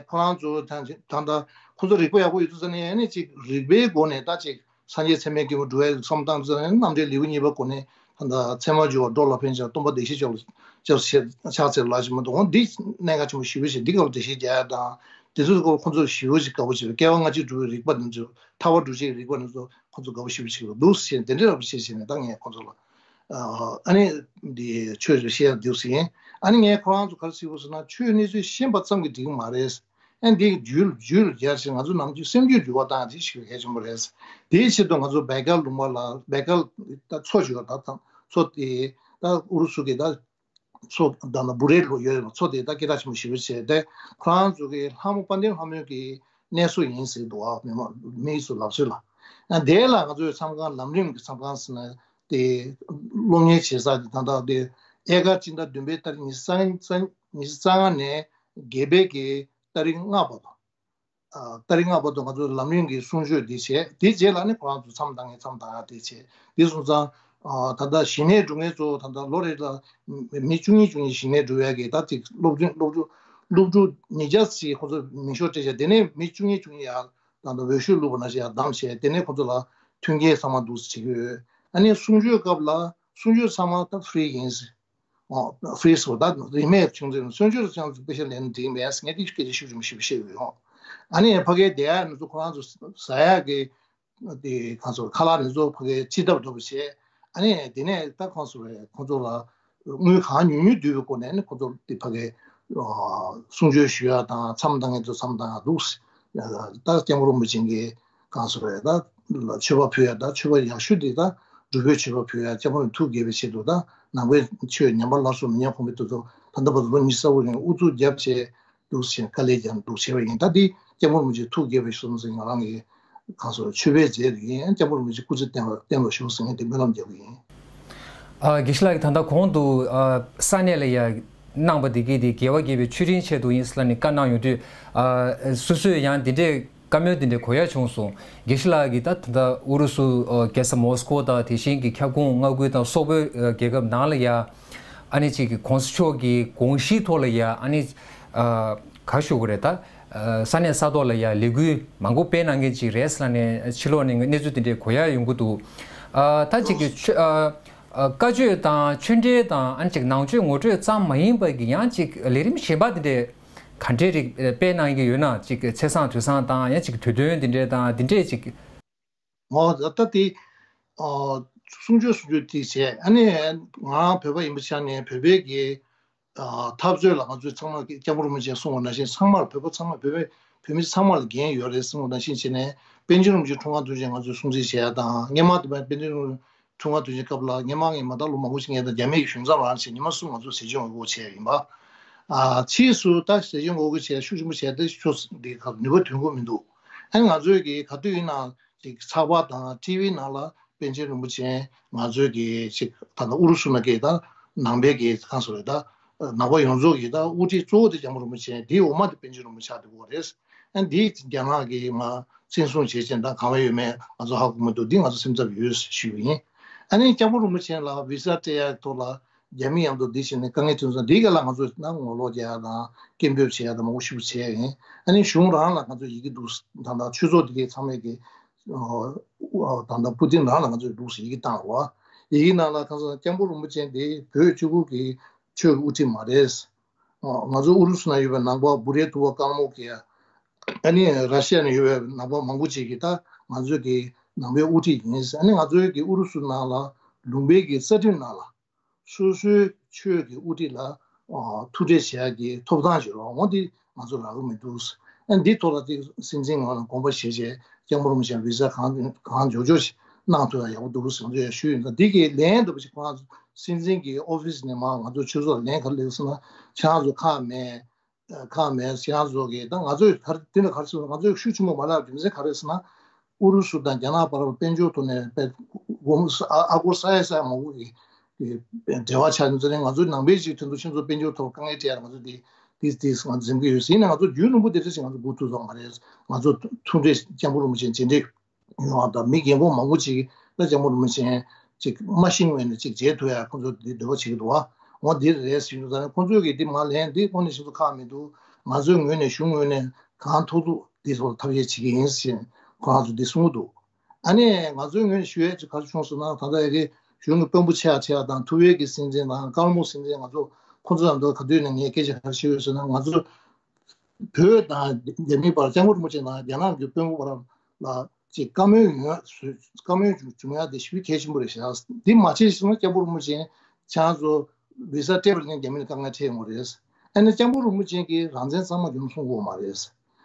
ཁོ་རང་ཚོ་ད་ད་ལྟ་ཁོ་ཚོ་རིག་པ་ཡག་པོ་ཡོད་དུས་ཙ་ནས། ཨ་ནི་ཅིག་རིག་པའི་སྒོ་ནས་ད་ཅིག་སངས་རྒྱས་ཚད་མའི་སྐྱེས་བུ་འགྲོ་བའི་བསམ་སྟངས་ཙ་ནས། རྣམ་འགྲེལ་ལེའུ་གཉིས་པ་སྒོ་ནས་ད་ལྟ་ཚད་མར་སྦྱོར་བ་འགྲོ་ལ་ཕན་ཕྱིར་སྟོན་པ་བདེ་གཤེགས་མཆོག་ལ་སྐྱབས་སུ་མཆི་ཕྱག་འཚལ་ལོ་ཞེས་མ་གཏོགས། འོ་འདི་གནད་འགག་ཆེན་པོ་ཞེ་པོ་ཞིག་འདི་སྐབས་འགྲེལ་བཤད་རྒྱག་ཡ་དང་། དེ་ཚོའི་སྐོར་ཁོ་ཚོར་ཞེ་པོ་ཞིག་དགའ་པོ་བྱེད་པའི། སྐྱེ་བ་སྔ་ཕྱི་སྒྲུབ་པའི་རིག་པ་འདི་ཚོ། ཐར་པ་སྒྲུབ་བྱེད་ཀྱི་རིག་པ་འདི་ཚོ་ཁོ་ཚོ་དགའ་པོ་ཞེ་པོ་བྱེད་ཀྱི་འདུག་ཟེར། དེ་འདྲའི་རབ་བྱེད་བྱས་ནས་ད་ངས་ཁོ་ཚོ་ལ་ཨ་ནི་འདི་ཆོས་ཚོ་བཤད་ཡ་འདུག་ཟེར། ཨ་ནི་ངས་ཁོ་རང་ཚོ་ག་རེ་ཟེར་དགོས་ཟེར་ན། ཆོས་གནས་ཚུལ་ཤེས་པ་ཙམ་གྱིས་འགྲིག་གི་མ་རེད། ཨ་འདི་རྒྱུད་རྒྱུད་ལ་སྦྱར་བྱས་ང་ཚོ་ནམ་རྒྱུན་སེམས་རྒྱུད་འགྱུར་བ་བཏང་ཡ་དེ་ཞིག་གལ་ཆེན་པོ་རེད། དེའི་ཆེད་དུ་ང་ཚོ་བེ་གལ་ལུང་པ་ལ། བེ་གལ་ད་མཚོ་ཞིག་ཡོད། ད་ད་མཚོ་དེ་ད་ཨུ་རུ་སུ་གི་ད་མཚོ་ད་ན་བུ་རེ་ལོ་ཡོད་རེད་པ། མཚོ་དེ་ད་སྐད་གྲགས་ཆེན་པོ་ཞེ་པོ་བྱས་ཏེ། ཁོ་རང་ཚོ་གི་ལྷ་མོ་དཔལ་ལྡན་ལྷ་མོ་གི་གནས་སུ་ཡིན་ཟེར་འདུག་ཨ། མི་མང་མི་ཡི་སུ་ལབ་སྲོལ་ལ། ཨ་དེ་ལ་ང་ཚོའི་མཚམས་ཁང་། ལམ་རིམ་གྱི་མཚམས་ཁང་ཟེར་ན་དེ་སློབ་གཉེར་བྱེད་ས་དེ་ད་ལྟ་དེ་ཨེ་ཀ་སྤྱི་ཟླ་བདུན་པའི་ཏ་རིག་ཉི་ཤུ་རྩ་ལྔ་ནས་བརྒྱད་པའི་གི་ཏ་རིག་ལྔ་བར་དུ། ཨ་ཏ་རིག་ལྔ་བར་དུ་ང་ཚོ་ལམ་རིམ་གྱི་གསུང་ཆོས་འདི་བྱས། དེ་རྗེས་ལ་ནི་ཁོ་རང་ཚོ་མཚམས་བཏང་མཁན་མཚམས་བཏང་ཡ་དེ་བྱས། དེ་སོང་ཙང་ཨ་ད་ལྟ་ཞི་གནས་སྒྲུབ་མཁན་ཚོ་ད་ལྟ་ལོ་རེ་ལ་མི་བཅུ་གཉིས་བཅུ་གཉིས་ཞི་གནས་སྒྲུབ་ཡ་གི་ད་ཅིག་སློབ་ཕྲུག་སློབ་ཕྲུག་སློབ་ཕྲུག་ཉིས་བརྒྱ་ཙམ་ཁོ་ཚོ་མིང་ཤོག་སྤྲད་བྱས། དེ་ནས་མི་བཅུ་གཉིས་བཅུ་གཉིས་ཡར་ད་ལྟ་འོས་ཤོག་བླུགས་པ་ནང་བཞིན་ཡར་བདམས་བྱས། དེ་ནས་ཁོ་ཚོ་ལ་མཐུན་རྐྱེན་ཚང་མ་འདུག་སེ་བྱེད་ཀྱི་ཡོད། ཨ་ནི་གསུང་ཆོས་སྐབས་ལ་གསུང་ཆོས་ཚང་མ་ད་ཧྥི་རི་ཡིན། ཨོ་ཧྥི་རི་སོ་ད་རིན་མེད་བྱུང་ཚེ་གསོན་ཆོས་ལ་ཅང་དཔེ་ཆ་ལེན་འགྲིག་མེད་ཟེར་ངས་དེ་སྐད་ཆ་ཤུགས་ཆེན་པོ་ཞིག་བཤད་ཡོད་ཧོ། ཨ་ནི་ཕ་གིའི་སྡེ་ཡག་མི་ཚོ་ཁོ་རང་ཚོ་ཟ་ཡག་གི་དེ་གང་ཚོ་ཁ་ལག་མི་ཚོ་ཕ་གིའི་ཕྱི་ཐབས་འགྲོ་བ་བྱས། ཨ་ནི་དེ་ནས་ད་ཁོང་ཚོ་རེད། ཁོང་ཚོ་ལ་དངུལ་གང་ཉུང་ཉུང་བསྡུས་པའི་སྒོ་ནས་ནི་ཁོང་ཚོ་དེ་ཕ་གིའི་གསུང་ཆོས་ཞུ་ཡག་དང་མཚམས་བཏང་མཁན་ཚོ་མཚམས་བཏང་ཡག་འདུག་ད་སྐྱབས་མགོན་རིན་པོ་ཆེ་གིས་གང་ཟེར་རེད། ད་མཆོད་པ་ཕུལ་ཡ། ད་མཆོད་པ་ཡག་ཤོས་དེ་ད་སྒྲུབ་པའི་མཆོད་པ་ཕུལ་ཡ། སྐྱབས་མགོན་ཐུགས་དགྱེས་པའི་ཆེད་དུ་ད་ནང་པའི་ཆོས་ཉམས་པ་སླར་གསོ་མི་ཉམས་གོང་འཕེལ་དུ་ད་ལྟ་བར་དུ་ལོ་ཉི་ཤུ་རྩ་དགུ་རིང་ཨུ་ཚུགས་བརྒྱབ་བྱས་འདུག་ཟེར་དཀའ་ལས་བརྒྱབ་འདུག་བྱས་པ་ཡིན། ད་འདི་སྐྱབས་མགོན་རིན་པོ་ཆེ་ཐུགས་དགྱེས་པའི་བཟོ་ཟེར་ང་རང་གི་གང་ཟེར་མཆོད་པའི་རྫས་རེད་ཡིན། སྐྱབས་མགོན་རིན་པོ་ཆེ་སྐུ་ཚེ་བརྟན་པ་བརྟན་པར་ཤོག་ཟེར་ངས་འདི་སྨོན་ལམ་རྒྱག་གི་ཡིན། ཨ་དགེ་བཤེས་ལགས་ཀྱིས་ད་ལྟ་གོང་དུ་ཨ་ས་གནས་ལ་ཡ་གནང་པ་འདི་གའི་དེ་རྒྱལ་བ་དགྱེས་པའི་མཆོད་སྤྲིན་ཆེད་དུ་ཡིན་ཟེར་ནས་བཀའ་གནང་ཡོང་དུས། ཨ་སོ་སོས་ཡང་འདི་འདྲའི་ བཀའ་མོལ་དེ་འདྲའི་གོ་ཡ་བྱུང་སོང་། དགེ་བཤེས་ལགས་ཀྱིས་ད་ད་ལྟ་ཨུ་རུ་སུ་ཨ་རྒྱལ་ས་མོ་སི་ཀོ་དང་དེ་བཞིན་གྱི་ཁྱབ་ཁོངས་མངའ་ཁུལ་དང་སོག་པོའི་ཨ་རྒྱལ་ཁབ་ནང་ལ་ཡ་ཨ་ནི་ཅིག་གི་གོང་ས་མཆོག་གི་དགོངས་གཞིའི་ཐོག་ལ་ཡ་ཨ་ནི་ཨ་ག་ཞུ་དགོས་རེད། ད་ཨ་ས་གནས་ས་ཐོག་ལ་ཡ་ལས་འགུལ་མང་པོ་སྤེལ་གནང་མཁན་ཅིག་རེད་ཟེར་ནས་ཕྱི་ལོགས་ནས་གནས་ཚུལ་དེ་འདྲའི་གོ་ཡ་ཡོང་གི་འདུག་ཨ་ད་ཅིག་གི་ཆོས་ཨ་ཨ་བཀའ་ཆོས་དང་ཆོས་འབྲེལ་དང་ཨ་ནི་ཅིག་ནང་ཆོས་ངོ་སྤྲོད་ཙམ་མ་ཡིན་པ་གི་ཡང་ཅིག་ལས་རིམ་གཞན་པ་དེ་འདྲའི་ག་འདྲའི་རིགས་སྤེལ་གནང་གི་ཡོད་ན། ཅིག་ཚེས་བཟང་དུས་བཟང་དང་ཡང་ཅིག་དུས་སྟོན་དེ་འདྲའི་དང་དེ་འདྲའི་ཅིག་ཨོ་ད་ལྟ་དེ་ཨོ་གསུང་ཆོས་གསུང་ཆོས་དེ་བྱས། ཨ་ནི་ང་བོད་པ་ཡིན་པ་ཆ་ནས་བོད་པའི་གི་ཨ་འཐབ་རྩོད་ལ་ང་ཚོས་ཚང་མ་སྐྱབས་མགོན་རིན་པོ་ཆེས་གསུངས་པ་ནང་བཞིན་ཚང་མར་བོད་པ་ཚང་མ་བོད་པའི་བོད་མི་ཚང་མ་ལ་འགན་ཡོད་རེད་གསུངས་པ་ནང་བཞིན་བྱས་ནས་པཎ་ཆེན་རིན་པོ་ཆེའི་འཁྲུངས་སྐར་དུས་ཆེན་ང་ཚོས་སྲུང་བརྩི་བྱེད་ཡ་དང་། སྔོན་མ་དེ་པཎ་ཆེན་རིན་པོ་ཆེའི་འཁྲུངས་སྐར་དུས་ཆེན་སྐབས་ལ་སྔོན་མ་ངས་མ་མཐའ་ལོ་མང་པོ་ཞིག་ངས་དང་རྒྱ་མི་ཡི་གཞུང་ཚབ་ལ་བྱས་ཉི་མ་གསུམ་ང་ཚོས་ཟས་བཅད་ངོ་རྒོལ་བྱས་ཡིན་པ། ཨ་ཕྱིས་སུ་ད་ཟས་བཅད་ངོ་རྒོལ་བྱས་ཤུགས་ཆེན་པོ་བྱས་ཏེ་ཕྱོགས་འདི་ཁག་ནུས་པ་ཐོན་གྱི་མི་འདུག་ཨ་ནི་ང་ཚོས་ཀྱི་ག་དུས་ཡིན་ན་ཅིག་ཚགས་པར་དང་ཊི་ཝི་ནང་ལ་པཎ་ཆེན་རིན་པོ་ཆེ་ང་ཚོའི་གི་ཅིག་ད་ལྟ་ཨུ་རུ་སུ་ནང་གི་ད་ནང་པའི་གི་གང་ཟེར་རེད། ད་ནང་པ་ཡོངས་རྫོགས་ཀྱི་ད་དབུ་ཁྲིད་གཙོ་བོ་དེ་སྐྱབས་མགོན་རིན་པོ་ཆེ། དེའི་འོག་མ་དེ་པཎ་ཆེན་རིན་པོ་ཆེ་དེ་གོ་རེད། ཨ་འདི་རྒྱ་ནག་གིས་མ་བཙན་བཟུང་བྱེད་ཅན་དང་གང་བ་ཡོད་མེད་ང་ཚོ་ཧ་གོ་མི་འདུག་འདི་ང་ཚོ་སེམས་འཚབ་ཡོད་ཞུས་པ་ཡིན། ཨ་ནི་སྐྱབས་མགོན་རིན་པོ་ཆེ་ལ་བི་ས་སྤྲད་ཡ་ཐོག་ལ་རྒྱ་མི་མཉམ་དུ་འདི་བྱས་ནས་དཀའ་ངལ་ཐོན་སོང་། འདི་ག་ལ་ང་ཚོ་ནང་ངོ་ལོག་རྒྱག་ཡ་དང་སྐད་འབོད་བྱེད་ཡ་དང་མང་པོ་ཞིག་བྱས་ཡིན། ཨ་ནི་གཞུང་རང་ལ་ང་ཚོ་ཡི་གེ་འདུག་ད་ལྟ་ཆོས་ཚོགས་འདི་གའི་ཚང་མས་ཀྱི་ད་ལྟ་པུ་ཏིན་རང་ལ་ང་ཚོས་འདུག་ཡི་གེ་བཏང་བ། ཡི་གེ་ནང་ལ་ཁ་སང་སྐྱབས་མགོན་རིན་པོ་ཆེ་འདི་བོད་གཅིག་པུ་གི་ཆོས་ཀྱི་དབུ་ཁྲིད་མ་རེད། ང་ཚོ་ཨུ་རུ་སུ་ནང་ཡོད་པའི་ནང་པ་བུ་རའི་ཐུ་བ་དཀར་མོ་གིས། ཨ་ནི་ར་ཤི་ཡ་ནང་ཡོད་པའི་ནང་པ་མང་པོ་ཅིག་གིས་ད་ང་ཚོའི་གི་ནང་པའི་དབུ་ཁྲིད་ཡིན། ཨ་ནི་ང་ཚོའི་གི་ཨུ་རུ་སུ་ནང་ལ་ལུང་པའི་གི་རྩ་ཁྲིམས་ནང་ལ་སོ་སོའི་ཆོས་ཀྱི་དབུ་ཁྲིད་ལ་ཐུག་འཕྲད་བྱེད་ཡ་གི་ཐོབ་ཐང་ཞིག་ཡོད་རེད། འོ་འདི་ང་ཚོ་རག་གི་མི་འདུག་ཨ་ནི་འདི་ཐོག་ལ་དེ་སྲིད་འཛིན་ངོས་ལ་དགོངས་པ་བཞེས་བྱས་སྐྱབས་མགོན་རིན་པོ་ཆེ་བི་ས་གང་གང་མགྱོགས་མགྱོགས་ཤིག་གནང་ཐུབ་ཡ་ཡག་པོ་འདུག་ཟེར་ང་ཚོ་ཡ་ཞུས་ཡིན། ད་འདི་གི་ལན་འདྲ་པོ་ཞིག་ཁོ་རང་ཚོ་སྲིད་འཛིན་གྱི་ཨོ་ཕི་སི་ནས་མར་ང་ཚོ་ཆོས་ཚོགས་ལ་ལན་ག་རེ་སླེབས་ཟེར་ན། ཁྱེད་རང་ཚོ་ཁག་མེད། ཁག་མེད། ཁྱེད་རང་ཚོ་གིས་ད་ང་ཚོས་ག་རེ་དེ་ནས་ག་རེ་ཟེར་ན། ང་ཚོས་ཤུགས་ཆེན་པོ་མ་ལབ་རྒྱུ་མཚན་ག་རེ་ཟེར་ན། ཨུ་རུ་སུ་དང་རྒྱ་ནག་བར་དཔལ་འབྱོར་ཐོག་ནས་དཔེ་སྒོར་མོ་ས་ཨ་ཨ་སྒོར་ས་ཡ་ས་ཡ་མང་པོ་གི་འབྲེལ་བ་ཆགས་ནས་ང་ཚོའི་ནང་པའི་གཅིག་དོན་དུ་ཁྱེད་ཚོ་དཔལ་འབྱོར་ཐོག་དཀའ་ངལ་འཕྲད་ཡ་ང་ཚོ་དེ་དེ་དེ་ང་ཚོ་འཛེམ་གི་ཡོད་ཟེར་ཡིན་ན། ང་ཚོ་རྒྱུན་རིང་པོ་དེ་འདྲ་ཞིག་ང་ཚོ་སྒུག་ཐུབ་ཐུབ་མ་རེད། ང་ཚོ་ཐུག་འཕྲད་སྐྱབས་མགོན་རིན་པོ་ཆེ་མཇལ་འཕྲད་ཡོང་བ་དང་མི་རྒན་པོ་མང་པོ་ཅིག་ད་སྐྱབས་མགོན་རིན་པོ་ཆེ་ཅིག་མ་ཤི་ངོས་ནས་ཅིག་མཇལ་ཐུབ་ཡ་ཁོང་ཚོ་འདི་འདོད་པ་བྱེད་ཀྱི་འདུག་བ། འོ་འདི་རེད་ཟེར་ཡོང་ཙང་ཁོང་ཚོས་ཀྱི་འདི་མ་ལན་འདི་ཁོང་ནས་ཤིན་ཏུ་ཁག་མི་འདུག་ང་ཚོའི་ངོས་ནས་གཞུང་ངོས་ནས་གང་ཐུབ་ཐུབ་འདི་ཐོག་ལ་ཐབས་ཤེས་བྱེད་ཀྱི་ཡིན་ཟེར་ཁོ་རང་ཚོ་འདི་གསུང་གི་འདུག་ཨ་ནི་ང་ཚོའི་ངོས་ནས་ཞུ་ཡས་ཅིག་ག་རེ་བྱུང་ཟེར་ན། ད་ལྟ་ཡ་གི་གཞུང་གི་དཔོན་པོ་ཆེ་ཡ་ཆེ་ཡ་དང་ཐུ་ཝེ་གི་སྲིད་འཛིན་དང་ཀརྨོ་སྲིད་འཛིན་ང་ཚོ་ཁོང་ཚོ་ལ་འདི་ག་དུས་ནས་ངས་སྐད་ཆ་ག་རེ་བཤད་ཡོད་ཟེར་ན། ང་ཚོ་བོད་དང་རྒྱ་མིའི་བར་སྐྱབས་མགོན་རིན་པོ་ཆེ་དང་རྒྱ་ནག་གི་དཔོན་པོ་བར་ལ་ཅིག་བཀའ་མོལ་ཡོང་ཡ་བཟོས། བཀའ་མོལ་བྱུང་ཡ་དེ་ཞེ་པོ་གལ་ཆེན་པོ་རེད་ཤག་འདི་མ་བྱས་ཤིང་ན་སྐྱབས་མགོན་རིན་པོ་ཆེ་ཁྱེད་རང་ཚོ་བི་ས་སྤྲད་པ་ལ་ནི་རྒྱ་མི་ལ་དཀའ་ངལ་འཕྲད་ཡོང་གི་རེད། ཨ་ནི་སྐྱབས་མགོན་རིན་པོ་ཆེ་གིས་རང་བཙན་གཙང་མ་རྒྱུ་མཚན་གསུང་གི་ཡོད་མ་རེད།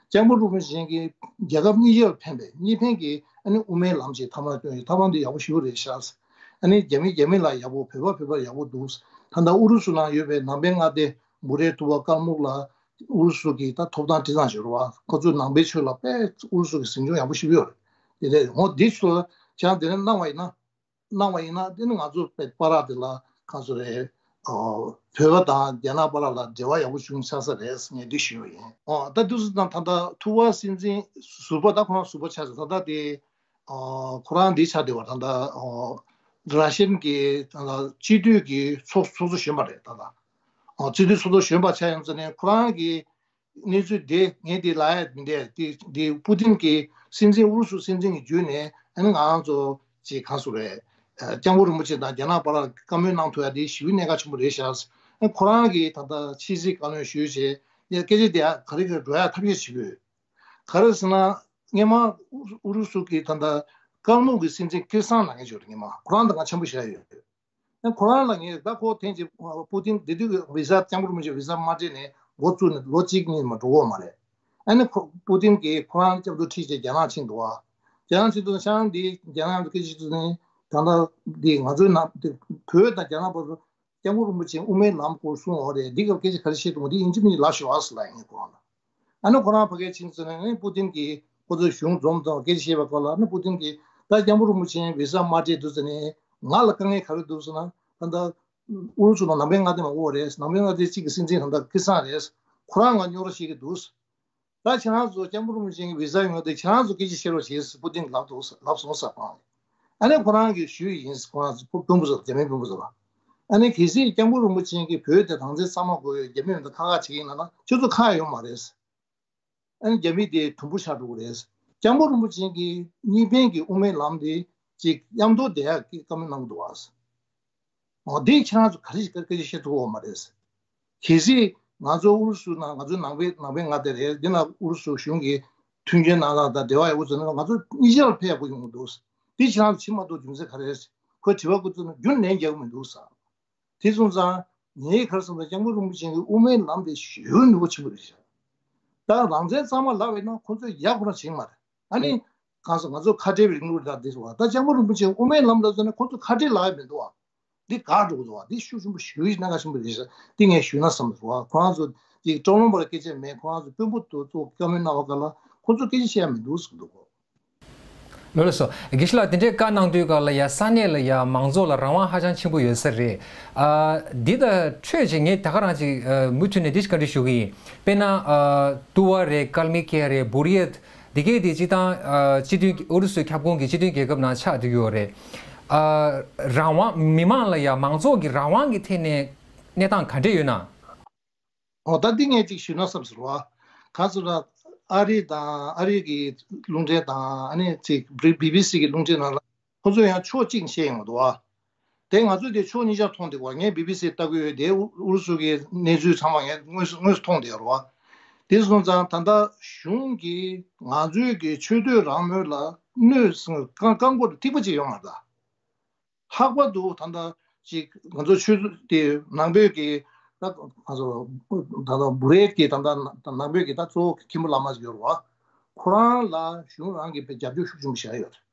སྐྱབས་མགོན་རིན་པོ་ཆེ་གིས་རྒྱལ་ཁབ་གཉིས་ཀྱི་ཕན་པའི་གཉིས་ཕན་གྱི་ཨ་ནི་དབུ་མའི་ལམ་ཅིག་ཐབས་ལམ་སྟོན་ཡོད། ཐབས་ལམ་འདི་ཡག་པོ་ཞེ་པོ་རེད་ཤག་ཨ་ནི་རྒྱ་མི་རྒྱ་མི་ལ་ཡག་པོ། བོད་པ་བོད་པར་ཡག་པོ་འདུག་ད་ལྟ་ཨུ་རུ་སུ་ནང་ཡོད་པའི་ནང་པའི་མངའ་སྡེ་བུ་རའི་ཐུ་བ་ཀརྨུག་ལ་ཨུ་རུ་སུ་གིས་ད་ཐོབ་ཐང་སྤྲད་སྟངས་བྱེད་རོགས། ཁོ་ཚོས་ནང་པའི་ཆོས་ལ་དཔེ་ཨུ་རུ་སུ་གིས་གཟིམ་ཆུང་ཡག་པོ་ཞེ་པོ་ཡོད་རེད། དེ་ལས་འོ་འདི་ཚོ་ཁྱེད་རང་དེ་ནས་གནང་བ་ཡིན་ན། གནང་བ་ཡིན་ན་དེ་ནི་ང་ཚོ་བོད་པ་ར་དེ་ལ་གང་ཚོ་རེད། ཨོ་བོད་པ་དང་རྒྱ་ནག་པ་ར་ལ་འབྲེལ་བ་ཡག་པོ་བྱུང་ཆགས་ས་རེད་ངས་འདི་ཞུས་པ་ཡིན། ཨོ་ད་དུས་སུ་དང་ད་ལྟ་ཐུ་བ་སྲིད་འཛིན་ཟུར་པ་ད་ཁོ་རང་ཟུར་པ་ཆགས་ཚར། ད་ལྟ་དེ་ཨོ་ཁོ་རང་འདི་ཆགས་བསྡད་པ། ད་ལྟ་ཨོ་ར་ཤན་གྱི་ད་ལྟ་སྤྱི་འཐུས་ཀྱི་ཚོགས་ཚོགས་གཙོ་གཞོན་པ་རེད། ད་ལྟ་ཨོ་སྤྱི་འཐུས་ཚོགས་གཙོ་གཞོན་པ་ཆགས་ཡོང་ཙ་ནས་ཁོ་རང་གི་གནས་ཚུལ་དེ་ངས་དེ་ལབ་ཡ་མི་འདུག་དེ་དེ་པུ་ཏིན་གྱི་སྲིད་འཛིན་ཨུ་རུ་སུ་སྲིད་འཛིན་གྱི་བརྒྱུད་ནས་ཨ་ནི་ང་རང་ཚོ་ཅིག་གང་ཟེར་རེད། སྐྱབས་མགོན་རིན་པོ་ཆེ་དང་རྒྱ་ནག་བར་ལ་བཀའ་མོལ་གནང་ཐུབ་ཡ་དེ་ཞེ་པོ་གནད་འགག་ཆེན་པོ་རེད་ཤག་ཨ་ཁོ་རང་གིས་ད་ལྟ་ཕྱི་སྲིད་བཀའ་བློན་ཞུས་བྱས་ཡ་སྐད་ཆ་དེ་ག་རེ་ག་རེ་འགྲོ་ཡ་ཐབས་ཤེས་བྱེད་དགོས། ག་རེ་ཟེར་ན་སྔོན་མ་ཨུ་རུ་སུ་གི་ད་ལྟ་ཀརྨུག་གི་སྲིད་འཛིན་ཀིར་སང་ལབ་མཁན་ཅིག་ཡོད་རེད། སྔོན་མ་ཁོ་རང་དང་ང་འཆམ་པོ་བྱས་ཡོད། ཨ་ཁོ་རང་ལ་ངས་ད་ཁོ་ཐེངས་གཅིག་པུ་ཏིན་དེ་དུས་ཀྱི་བི་ས་སྐྱབས་མགོན་རིན་པོ་ཆེ་བི་ས་མ་སྤྲད་ནས་འགོ་བཙུགས་ནས་ལོ་གཅིག་གཉིས་མ་འགྲོ་གི་ཡོད་མ་རེད། ཨ་ནི་ཁོ་པུ་ཏིན་གྱིས་ཁོ་རང་སྐྱབས་འགྲོ་ཁྲིད་བྱས་རྒྱ་ནག་ཕྱིན་འདུག་བ། རྒྱ་ནག་ཕྱིན་འདུག་ཤང་འདི་རྒྱ་ནག་ཚོ་སྐད་ཆ་བཤད་དུས་ནི་ད་ལྟ་འདི་ང་ཚོའི་ནང་འདི་བོད་དང་རྒྱ་ནག་བར་དུ་སྐྱབས་མགོན་རིན་པོ་ཆེ་དབུ་མའི་ལམ་སྐོར་གསུངས་ཡོད་རེད། འདི་སྐབས་སྐད་ཆ་ག་རེ་བཤད་འདུག་འདི་ཡིན་གཅིག་མིན་གཅིག་ལབ་ཤོག་ཨ་ཟེར་ལབ་ཡིན་ཁོ་རང་ལ། ཨ་ནི་ཁོ་རང་ཕ་གིར་ཕྱིན་ཚེ་ནས་ནི་པུ་ཏིན་གྱིས་ཁོ་ཚོའི་གཞུང་འཛོམས་དང་སྐད་ཆ་བཤད་པའི་སྐོར་ལ་ནི་པུ་ཏིན་གྱིས་ད་སྐྱབས་མགོན་རིན་པོ་ཆེ་བི་ས་མ་སྤྲད་དུས་ཙ་ནས་ང་ལ་དཀའ་ངལ་ག་རེ་འདུག་ཟེར་ན། ད་ལྟ་ཨུ་རུ་སུ་ནང་ནང་པའི་མངའ་སྡེ་མང་པོ་རེད། ནང་པའི་མངའ་སྡེ་གཅིག་གི་སྲིད་འཛིན་ད་ལྟ་ཀིར་སང་རེད། ཁོ་རང་ང་རྙོག་དྲ་བཤད་ཀྱི་འདུག་ད་ཁྱེད་རང་ཚོ་སྐྱབས་མགོན་རིན་པོ་ཆེ་གི་བི་ཟ་ཡོང་དུས་ཁྱེད་རང་ཚོ་སྐད་ཆ་བཤད་རོགས་བྱེད་ཟེར་པུ་ཏིན་ལབ་འདུག་ལབ་སོང་ཟེར་ཁོང་། ཨ་ནི་ཁོ་རང་གིས་ཞུས་ཡིན། ཁོ་རང་ཚོ་དཔོན་པོ་ཚོ་རྒྱ་མིའི་དཔོན་པོ་ཚོ་ལ། ཨ་ནི་གལ་སྲིད་སྐྱབས་མགོན་རིན་པོ་ཆེ་གིས་བོད་དེ་རང་བཙན་གཙང་མ་དགོས་ཡོད། རྒྱ་མི་མི་འདུག་ཁ་ཁ་བྱེད་ཀྱིན་ལབ་ན་ཁྱོད་ཚོ་ཁག་ཡོད་མ་རེད། ཨ་ནི་རྒྱ་མི་དེ་དུམ་བུ་ཆགས་འགྲོ་གི་རེད། སྐྱབས་མགོན་རིན་པོ་ཆེ་གིས་གཉིས་ཕན་གྱི་དབུ་མའི་ལམ་དེ་ཅིག་མཉམ་དུ་བསྡད་ཡག་གི་བཀའ་མོལ་གནང་གི་འདུག་བ། འོ་དེ་ཁྱེད་རང་ཚོ་ག་རེ་ཞིག་སྐད་ཆ་བཤད་ཐུབ་ཡོད་མ་རེད། གལ་སྲིད་ང་ཚོ་ཨུ་རུ་སུ་ནང་ང་ཚོ་ནང་པའི་ནང་པའི་མངའ་སྡེ་རེད། འདི་ན་ཨུ་རུ་སུ་གཞུང་གི་མཐུན་རྐྱེན་གནང་སྟངས་དང་འབྲེལ་བ་ཡོད་པ་ཚོ་ནི་ང་ཚོ་གཉིས་ཆར་ཕན་ཡག་པོ་ཡོང་གི་འདུག་འདི་ཁྱེད་རང་ཚོ་བྱེད་མ་ཐུབ་རྒྱུ་མཚན་ག་རེ་རེད། ཁོས་དྲི་བ་ཁོ་ཚོ་ནི་རྒྱུན་ལན་རྒྱག་གི་མི་འདུག་ཟེར། དེ་སོང་ཙང་ངས་ག་རེ་བསམ་ན་སྐྱབས་མགོན་རིན་པོ་ཆེ་གི་དབུ་མའི་ལམ་དེ་ཞེ་པོ་ནུས་པ་ཆེན་པོ་རེད་ཤག་ད་རང་བཙན་གཙང་མ་ལབ་པ་ཡིན་ན་ཁོ་ཚོས་ཡག་པོ་རང་བྱེད་ཀྱི་མ་རེད། ཨ་ནི་གང་ཟེར་ང་ཚོ་ཁ་བྲལ་བའི་རིང་ལུགས་ལ་འདི་ཟེར་བ། ད་སྐྱབས་མགོན་རིན་པོ་ཆེ་དབུ་མའི་ལམ་ལ་ཟེར་ན་ཁོ་ཚོ་ཁ་བྲལ་ལབ་ཡ་མི་འདུག་བ། འདི་དགག་འགྲོ་གི་འདུག་བ། འདི་ཤུགས་ཆེན་པོ་ཞེ་པོ་ཞིག་གནད་འགག་ཆེན་པོ་རེད་ཤག་འདི་ངས་ཞུས་ན་བསམ་འདུག་བ། ཁོ་རང་ཚོ་འདི་ཀྲོང་ལུང་པ་ལ་སྐད་ཆ་མེད། ཁོ་རང་ཚོ་དཔོན་པོ་དེ་ཚོ་བཀའ་མོལ་གནང་བ་ག་ལ་ཁོ་ཚོ་སྐད་ཆ་བཤད་ཡ་མི་འདུག་ཟེར་གི་འདུག་གོ། ལགས་སོ། དགེ་བཤེས་ལགས་དེ་འདྲའི་བཀའ་གནང་དུས་ག་ལ་ཡ་ས་གནས་ལ་ཡ་མང་ཚོགས་ལ་རང་དབང་ཧ་ཅང་ཆེན་པོ་ཡོད་ས་རེད། ཨ་འདི་དང་འཕྲོས་ཅིག་ངས་ད་ག་རང་ཅིག་ཨ་མུ་མཐུད་ནས་འདི་ཞིག་བཀའ་འདྲི་ཞུ་གི་ཡིན། དཔེར་ན་ཨ་ཏུ་བ་རེད། ཀལ་མི་ཀེ་རེད། བུ་རི་ཡད། འདི་གས་དེ་སྤྱི་བཏང་ཨ་སྤྱི་མཐུན་ཨུ་རུ་སུའི་ཁྱབ་ཁོངས་ཀྱི་སྤྱི་མཐུན་རྒྱལ་ཁབ་ནང་ཆགས་བསྡད་ཡོད་རེད། ཨ་རང་དབང་མི་མང་ལ་ཡ་མང་ཚོགས་ཀྱི་རང་དབང་གི་ཐད་ནས་གནས་སྟངས་ག་འདྲས་ཡོད་ན། འོ་ད་འདི་ངས་ཅིག་ཞུས་ན་བསམ་ཟེར་བ། གང་ཟེར་ན་ཨ་རི་དང་ཨ་རི་གི་རླུང་འཕྲིན་དང་ཨ་ནི་ཅིག་བི་བི་སི་གི་རླུང་འཕྲིན་ནང་ལ་ཁོ་ཚོ་ཡང་ཕྱོགས་གཅིག་བཤད་ཡོང་གི་འདུག་བ། དེ་ང་ཚོས་དེ་ཕྱོགས་གཉིས་ཆར་མཐོང་འདུག་བ། ངས་བི་བི་སི་ལྟ་གི་ཡོད་དེ་ཨུ་ཨུ་རུ་སུ་གི་གནས་ཚུལ་ཚང་མ་ངས་དངོས་སུ་དངོས་སུ་མཐོང་བསྡད་ཡོད་རེད་བ། དེ་སོང་ཙང་ད་ལྟ་གཞུང་གིས་ང་ཚོའི་གི་ཆོས་དད་རང་མོས་ལ་གནོད་བཀག་བཀག་འགོག་ཐིག་པ་ཅིག་ཡོད་མ་རེད་ད། ལྷག་པར་དུ་ད་ལྟ་ཅིག་ང་ཚོ་ཆོས་དེ་ནང་པའི་གི་ད་ང་ཚོ་ད་ལྟ་བུ་རེད་ཀྱི་ད་ལྟ་ནང་པའི་གི་ད་གཙོ་བོ་མཁན་པོ་བླ་མ་ཞིག་ཡོད་རེད་བ། ཁོ་རང་ལ་གཞུང་རང་གི་རྒྱབ་སྐྱོར་ཤུགས་ཆེན་པོ་བྱས་ཡོད་རེད།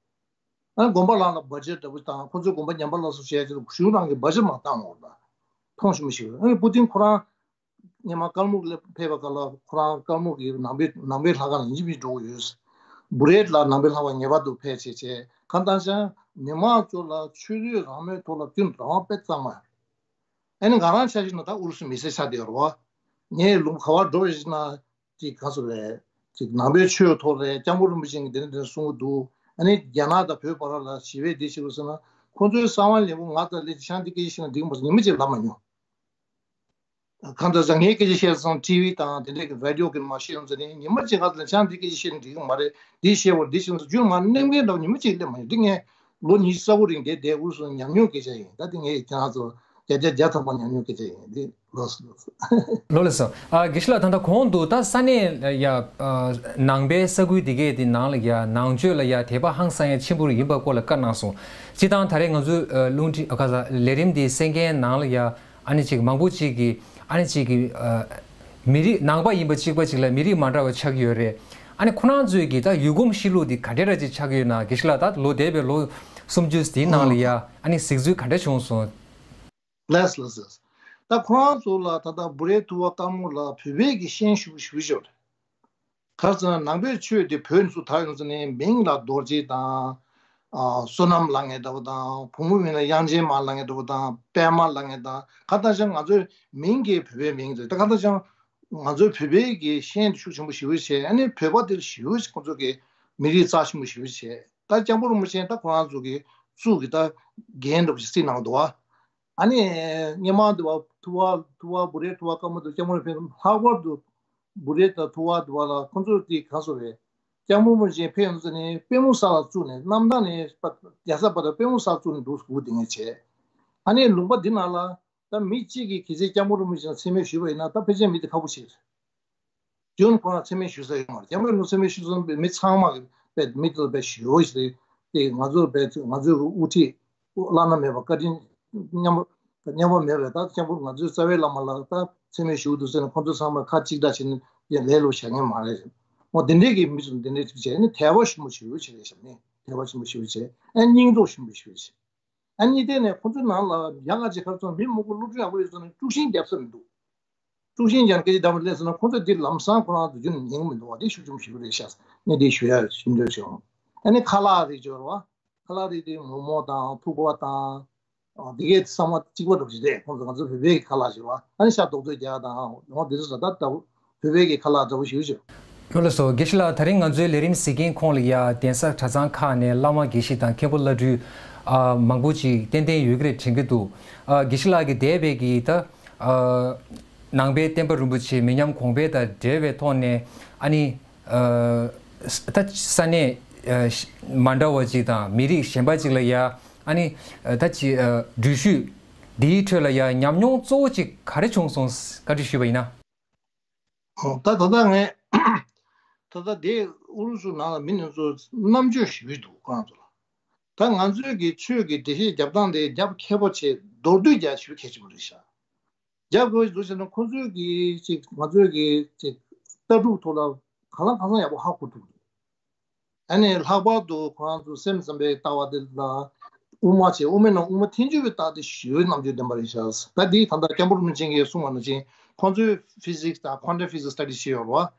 ཨ་དགོན་པ་རང་ལ་བ་ཇེ་ཊི་འདྲ་པོ་དང་ཁོ་ཚོའི་དགོན་པ་ཉམས་པ་སླར་གསོ་བྱས་ཡ་ཆེད་དུ་གཞུང་རང་གི་བ་ཇེ་ཊི་མར་བཏང་ཡོད་རེད། མཐོང་ཆེན་པོ་ཞིག་རེད། ཨ་པུ་ཏིན་ཁོ་རང་སྔོན་མ་ཀལ་མུག་ལ་ཕེབས་པ་ག་ལ་ཁོ་རང་ཀལ་མུག་གི་ནང་པའི་ནང་པའི་ལྷ་ཁང་ལ་ཡིན་གཅིག་མིན་གཅིག་འགྲོ་གི་ཡོད། བུ་རེད་ལ་ནང་པའི་ལྷ་ཁང་ངེས་པར་དུ་ཕེབས་བྱས་བྱས་གང་ལྟར་ཀྱང་མི་མང་ཚོ་ལ་ཆོས་དད་རང་མོས་ཐོག་ལ་ཀུན་རང་དབང་དཔེ་གཙང་མ་ཡོད། ཨ་ནི་ང་རང་ཆ་བཞག་ན་ད་ཨུ་རུ་སུ་མི་སེར་ཆགས་བསྡད་ཡོད་རེད་བ། ངས་ལུང་ག་བར་འགྲོ་བཞིན་ན་ཅིག་ག་ཚོད་རེད། ཅིག་ནང་པའི་ཆོས་ཐོག་རེད། སྐྱབས་མགོན་རིན་པོ་ཆེ་གིས་འདི་འདྲ་འདི་འདྲ་གསུང་གི་འདུག་ཨ་ནི་རྒྱ་ནག་དང་བོད་བར་ལ་ཞི་བའི་འདི་བྱེད་དགོས་ཟེར་ན་ཁོང་ཚོའི་གསང་བ་ལན་པོ་ང་དང་ལས་ཅིག་ཆང་འདི་སྐད་ཆ་བཤད་ན་འགྲིག་གི་མ་རེད་ཟེར་ཉི་མ་གཅིག་ལབ་མ་མྱོང་། གང་ལྟར་ཟང་ངའི་སྐད་ཆ་བཤད་སོང་ཊི་ཝི་དང་དེ་འདྲའི་གི་རེ་ཌི་ཡོ་གི་མ་བཤད་ཡོང་ཟེར་ནས་ཉི་མ་གཅིག་ང་ཚོ་ལ་ཆང་འདི་སྐད་ཆ་བཤད་ན་འགྲིག་གི་མ་རེད། འདི་བཤད་བར་འདི་བཤད་ན་རྒྱུ་མ་གནོད་མཁན་འདྲ་བོ་ཉི་མ་གཅིག་སླེབས་མ་ཡོང་། འདི་ངས་ལོ་ཉི་ཤུ་རྩ་དགུ་རིང་དེ་བསྡད་ཨུ་རུ་སུ་ཉམས་མྱོང་སྐད་ཆ་ཡིན། ད་འདི་ངས་ཁྱེད་རང་ཚོ་བརྒྱ་ཆ་བརྒྱ་ཐམ་པ་ཉམས་མྱོང་སྐད་ཆ་ཡིན། འདི་ལོས་ལོས། ལོ་ལེགས་སོ། ཨ་དགེ་བཤེས་ལགས་ད་ལྟ་གོང་དུ་ད་ས་གནས་ཡ་ཨ་ནང་པའི་ས་ཁུལ་འདི་གའི་འདི་ནང་ལ་ཡ་ནང་ཆོས་ལ་ཡ་དད་པ་ཧང་སང་ཡ་ཆེན་པོ་ཡིན་པ་སྐོར་ལ་བཀའ་གནང་སོང་། སྤྱིར་བཏང་ད་རེས་ང་ཚོའི་ཨ་རླུང་འཕྲིན་ཨ་ཁ་ས་ལས་རིམ་འདི་གསན་མཁན་ནང་ལ་ཡ། ཨ་ནི་ཅིག་མང་པོ་ཅིག་གིས་ཨ་ནི་ཅིག་གིས་ཨ་མི་རིགས་ནང་པ་ཡིན་པ་གཅིག་པ་ཅིག་ལ་མི་རིགས་མ་འདྲ་བ་ཆགས་ཀྱི་ཡོད་རེད། ཨ་ནི་ཁོ་རང་ཚོས་ཀྱིས་ད་ཡུལ་གོམས་གཤིས་ལུགས་འདི་ག་འདྲས་ར་ཅིག་ཆགས་ཀྱི་ཡོད་ན། དགེ་བཤེས་ལགས་ད་ལོ་འདས་པའི་ལོ་སུམ་ཅུ་འདིའི་ནང་ལ་ཡ་ཨ་ནི་གཟིགས་ཚུལ་ག་འདྲ་བྱུང་སོང་། ལགས་ལགས་ལགས། ད་ཁོ་རང་ཚོ་ལ་ད་ལྟ་བུ་རའི་ཐུ་བ་དཀར་མོ་ལ་བོད་པའི་གི་ཤན་ཞུགས་ཞུགས་ཡོད་རེད། ག་རེ་ཟེར་ན་ནང་པའི་ཆོས་དེ་བོད་ནས་ཚུར་དར་ཡོང་ཟེར་ནས་མིང་ལ་རྡོ་རྗེ་དང་། ཨ་བསོད་ནམས་ལབ་མཁན་འདྲ་བོ་དང་། བུ་མོ་མིང་ལ་དབྱངས་ཅན་མ་ལབ་མཁན་འདྲ་བོ་དང་། པད་མ་ལབ་མཁན་དང་། གང་ལྟར་ཀྱང་ང་ཚོའི་མིང་གི་བོད་པའི་མིང་རེད། ད་གང་ལྟར་ཀྱང་ང་ཚོའི་བོད་པའི་གི་ཤན་ཤུགས་ཆེན་པོ་ཞེ་པོ་བྱས། ཨ་ནི་བོད་པ་དེ་ཞེ་པོ་ཞིག་ཁོང་ཚོ་གི་མི་རིགས་རྩ་ཆེན་པོ་ཞེ་པོ་བྱས། ད་སྐྱབས་མགོན་རིན་པོ་ཆེ་ད་ཁོ་རང་ཚོ་གི་གཙུག་གི་ད་འགན་འདྲ་བོ་ཞིག་རྩིས་གནང་འདུག་བ། ཨ་ནི་སྔོན་མ་འདི་བ་ཐུ་བ་ཐུ་བ་བུ་རའི་ཐུ་བ་དཀར་མོ་དང་སྐྱབས་མགོན་རིན་པོ་ཆེ་ལྷག་པར་དུ་བུ་རའི་དང་ཐུ་བ་འདི་བ་ལ་ཁོང་ཚོ་དེ་ག་ཚོད་རེད། སྐྱབས་མགོན་རིན་པོ་ཆེ་ཕེབས་ཡོང་ཙ་ནས་པུས་མོ་ས་ལ་བཙུགས་ནས་གནམ་ཐང་ནས་རྒྱལ་ས་བར་དུ་པུས་མོ་ས་བཙུགས་ནས་འདུག་སྒུག་བསྡད་མཁན་བྱས། ཨ་ནི་ལུང་པ་འདི་ནང་ལ་ད་མི་གཅིག་གིས་གལ་སྲིད་སྐྱབས་མགོན་རིན་པོ་ཆེ་ལ་མཚན་སྨད་ཞུས་པ་ཡིན་ན་ད་ཕལ་ཆེར་མི་དེ་ཁག་པོ་ཆེ་རེད། རྒྱུན་ཁོ་རང་མཚན་སྨད་ཞུ་ས་ཡོད་མ་རེད། སྐྱབས་མགོན་ལ་མཚན་སྨད་ཞུ་ས་མི་ཚང་མ་གི་དཔེ་མི་དེ་ལ་དཔེ་ཞུ་འོ་ཞིག་རེད། དེ་ང་ཚོ་དཔེ་ང་ཚོའི་དབུ་ཁྲིད་བླ་ན་མེད་པ་བཀའ་དྲིན་མཉམ་པ་མཉམ་པ་མེད་པས། ད་སྐྱབས་མགོན་ང་ཚོའི་རྩ་བའི་བླ་མ་ལ་ད་མཚན་སྨད་ཞུ་འདུག་ཟེར་ནས་ཁོང་ཚོ་ཚང་མ་ཁ་གཅིག་གྲགས་བྱས་ནས་ཡང་ལས་སླ་པོ་བྱ་མཁན་མ་རེད། འོ་དེ་འདྲས་ཀྱི་མི་ཚོ་དེ་འདྲས་བྱས་ནས་དད་པ་ཞུ་མ་ཞུ་བྱས་རེད་བྱས་ནས་དད་པ་ཞུ་མ་ཞུ་བྱས་ཨ་སྙིང་སྟོབས་ཞུ་མ་ཞུ་བྱས། ཨ་གཉིས་ལྡན་ནས་ཁོ་ཚོའི་ནང་ལ་ཡ་ང་ཅིག་ཁར་ཚོ་མི་མང་པོ་སློབ་སྦྱོང་ཡག་པོ་ཡོད་ཚོ་ནི་དཀྲུག་ཤིང་རྒྱབ་ས་མི་འདུག་དཀྲུག་ཤིང་རྒྱབ་སྐད་ཆ་བདམས་སླེབས་སོང་ན་ཁོ་ཚོས་འདི་ལམ་སང་ཁོ་རང་ཚོ་རྒྱུན་ཉན་གི་མི་འདུག་བ། འདི་ཤུགས་ཆེན་པོ་ཞིག་རེད་ཤག་ངས་འདི་ཞུ་ཡ་ཞུ་འདོད་བྱུང་། ཨ་ནི་ཁ་ལག་རིགས་སྦྱོར་བ། ཁ་ལག་རིགས་དེ་མོག་མོག་དང་ཕུག་པ་དང་། འདི་གའི་ཚང་མ་གཅིག་པ་འདྲ་པོ་ཞིག་རེད། ཁོང་ཚོ་ང་ཚོ་བོད་པའི་ཁ་ལག་ཞིག་བ། ཨ་ནི་ཤ་རྡོག་རྡོག་རྒྱག་དང་འོ་འདི་ཚོ་ད་ལྟ་བོད་པའི་གི་ཁ་ལག་འདྲ་པོ་ཞིག་ཞུ། ལགས་སོ། དགེ་བཤེས་ལགས། ད་རིང་ང་ཚོའི་ལས་རིམ་གཟིགས་མཁན་ཁོངས་ལ་ཡ་གདན་ས་གྲྭ་ཚང་ཁག་ནས་བླ་མ་དགེ་བཤེས་དང་མཁན་པོ་བླ་སྤྲུལ་ཨ་མང་པོ་ཅིག་ཏན་ཏན་ཡོད་ཀྱི་རེད་དྲན་གྱི་འདུག་ཨ་དགེ་བཤེས་ལགས་ཀྱིས་འདས་པའི་གི་ད་ཨ་ནང་པའི་བསྟན་པ་རིན་པོ་ཆེ་མི་ཉམས་གོང་འཕེལ་དང་འབྲེལ་བའི་ཐོག་ནས་ཨ་ནི་ཨ་ད་ས་གནས་ཨ་མ་འདྲ་བ་ཅིག་དང་མི་རིགས་གཞན་པ་ཅིག་ལ་ཡ་ཨ་ནི་ཨ་ད་ཅི་ཨ་འགྲུལ་བཞུད་འདིའི་ཁྲོད་ལ་ཡ་ཉམས་མྱོང་གཙོ་བོ་ཅིག་ག་རེ་བྱུང་སོང་བཀའ་འདྲི་ཞུས་པ་ཡིན་ན། ཨོ། ད་ད་ལྟ་ངས་ད་ལྟ་དེ་ཨུ་རུ་སུ་ནང་ལ་མི་རྣམས་ཚོ་རྣམ་དཔྱོད་ཞེ་པོ་འདུག་ཁོ་རང་ཚོ་ལ། ད་ང་ཚོའི་གི་ཆོས་ཀྱི་འགྲེལ་བཤད་རྒྱབ་སྟངས་དེ་རྒྱབ་མཁས་པོ་བྱས་མདོར་བསྡུས་རྒྱག་ཞེ་པོ་གལ་ཆེན་པོ་རེད་ཤག་རྒྱབ་དགོས་འདུག་ཟེར་ན་ཁོ་ཚོའི་གི་ཅིག་ང་ཚོའི་གི་ཅིག་ལྟ་གྲུབ་ཐོག་ལ་གང་ལ་གང་འཚམ་ཡག་པོ་ཧ་གོ་ཐུབ་འདུག་ཨ་ནི་ལྷག་པར་དུ་ཁོ་རང་ཚོ་སེམས་ཙམ་པའི་ལྟ་བ་དེ་ལ་དབུ་མ་བྱས། དབུ་མའི་ནང་དབུ་མ་ཐལ་འགྱུར་བའི་རྟགས་དེ་ཞེ་པོའི་རྣམ་དཔྱོད་ལྡན་པ་རེད་ཤག་ད་འདི་ད་ལྟ་སྐྱབས་མགོན་རིན་པོ་ཆེ་གིས་གསུངས་པ་ནང་བཞིན་ཁོང་ཚོས་ཕི་ཟིག་སི་དང་ཁོན་ཊམ་ཕི་ཟིག་སི་སི་ཊ་ཌི་བྱས་ཡོད་རེད་བ།